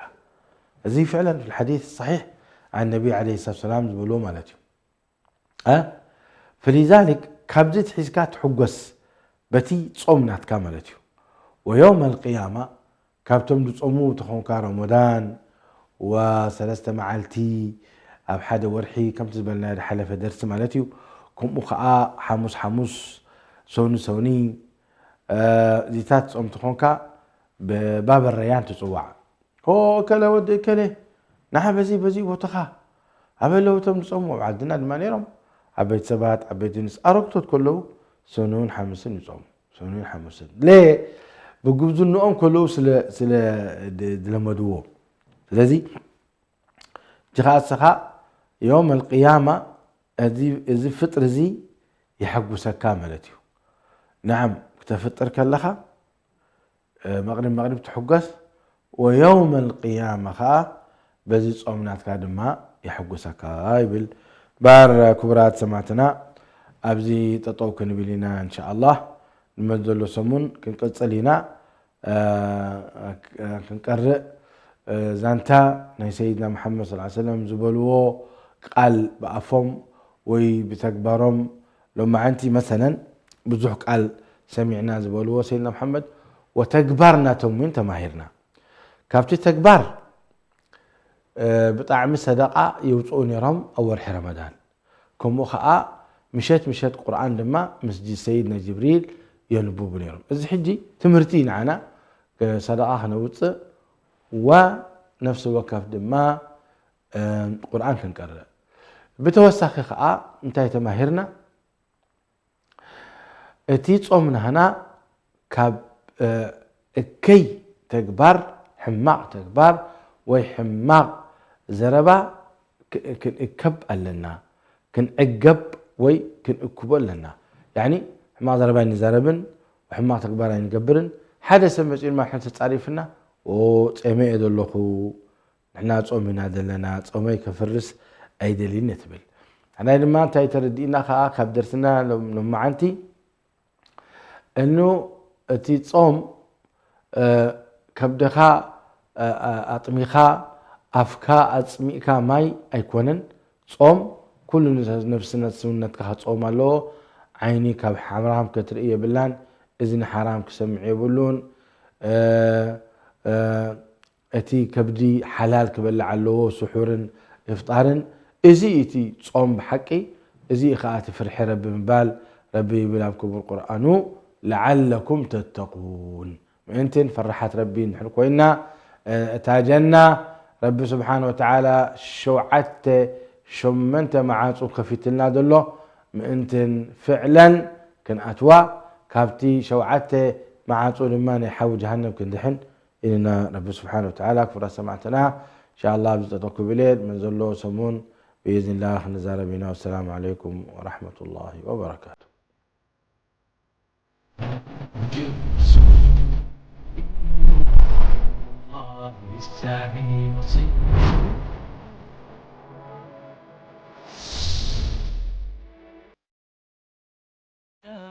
እዚ ፍዕለን ፊ ሓዲስ ሰሒሕ عن ነቢ ለ ሰላት ሰላም ዝበልዎ ማለት እዩ ፈሊዛሊክ ካብዚ ትሒዝካ ትሕጎስ በቲ ጾም ናትካ ማለት እዩ። ወየውመል ቅያማ ካብቶም ዝጾሙ ተኾንካ ረመዳን ወሰለስተ መዓልቲ ኣብ ሓደ ወርሒ ከምቲ ዝበልና ዝሓለፈ ደርሲ ማለት እዩ። ከምኡ ከዓ ሓሙስ ሓሙስ፣ ሰውኒ ሰውኒ እዚታት ጾም ተኾንካ ብባብ ረያን ትጽዋዕ። ኦ እከለ ወዲ እከለ ንዓ በዚ በዚ ቦታኻ ኣበይ ኣለዉ እቶም ዝጾሙ ኣብ ዓድና ድማ ነይሮም ዓበይቲ ሰባት ዓበይቲ ንስ ኣረግቶት ከለዉ ሰኑን ሓሙስን ይጾሙ ሰኑን ሓሙስን ለ ብጉብዝንኦም ከለዉ ስለ ስለ ዝለመድዎ ስለዚ ጅኻ እስኻ ዮም ኣልቅያማ እዚ ፍጥሪ እዚ የሐጉሰካ ማለት እዩ። ንዓም ክተፍጥር ከለኻ መቕሪብ መቕሪብ ትሕጎስ ወየውመል ቅያማ ኸዓ በዚ ጾም ናትካ ድማ የሐጉሰካ ይብል። ባር ክቡራት ሰማዕትና ኣብዚ ጠጠው ክንብል ኢና እንሻኣላህ ንመን ዘሎ ሰሙን ክንቅጽል ኢና። ክንቀርእ ዛንታ ናይ ሰይድና መሓመድ ስ ሰለም ዝበልዎ ቃል ብኣፎም ወይ ብተግባሮም ሎማዓንቲ መሰለን ብዙሕ ቃል ሰሚዕና ዝበልዎ ሰይድና መሓመድ ወተግባር ናቶም እውን ተማሂርና ካብቲ ተግባር ብጣዕሚ ሰደቃ የውፅኡ ነይሮም ኣብ ወርሒ ረመዳን ከምኡ ከዓ ምሸት ምሸት ቁርኣን ድማ ምስ ሰይድና ጅብሪል የንብቡ ነይሮም እዚ ሕጂ ትምህርቲ ንዓና ሰደቃ ክነውፅእ ወነፍሲ ወከፍ ድማ ቁርኣን ክንቀርእ ብተወሳኺ ከዓ እንታይ ተማሂርና እቲ ጾም ናህና ካብ እከይ ተግባር ሕማቕ ተግባር ወይ ሕማቕ ዘረባ ክንእከብ ኣለና ክንዕገብ ወይ ክንእክቦ ኣለና ያኒ ሕማቕ ዘረባ ኣይንዛረብን ሕማቕ ተግባር ኣይንገብርን ሓደ ሰብ መፂኡ ድማ ሕን ተፃሪፍና ኦ ፀመ እየ ዘለኹ ንሕና ጾም ኢና ዘለና፣ ጾመይ ከፍርስ ኣይደልይን እየ ትብል። ሓናይ ድማ እንታይ ተረዲእና ከኣ ካብ ደርስና ሎም- ሎማዓንቲ እኑ እቲ ጾም ከብድኻ ኣጥሚኻ ኣፍካ ኣጽሚእካ ማይ ኣይኮነን። ጾም ኩሉ ነፍስነት ስውነትካ ክጾም ኣለዎ። ዓይኒ ካብ ሓራም ከትርኢ የብላን፣ እዝኒ ሓራም ክሰምዕ የብሉን። እቲ ከብዲ ሓላል ክበልዕ ኣለዎ፣ ስሑርን ኢፍጣርን። እዚ እቲ ጾም ብሓቂ፣ እዚ ከኣ እቲ ፍርሒ ረቢ ምባል። ረቢ ይብል ኣብ ክቡር ቁርኣኑ፣ ለዓለኩም ተተቁን፣ ምእንትን ፈራሓት ረቢ እንድሕር ኮይና፣ እታ ጀና ረቢ ስብሓን ወተዓላ ሸውዓተ ሸመንተ መዓጹ ከፊትልና ዘሎ፣ ምእንትን ፍዕለን ክንኣትዋ፣ ካብቲ ሸውዓተ መዓጹ ድማ ናይ ሓዊ ጀሃነም ክንድሕን ኢልና ረቢ ስብሓን ወተዓላ ክቡራት ሰማዕትና፣ እንሻ ኣላህ፣ ኣብዚ ጠጠው ክብል እየ። መን ዘሎ ሰሙን ብኢዝኒላህ ክንዛረብ ኢና። ወሰላሙ ዓለይኩም ወረሕመቱላሂ ወበረካቱ።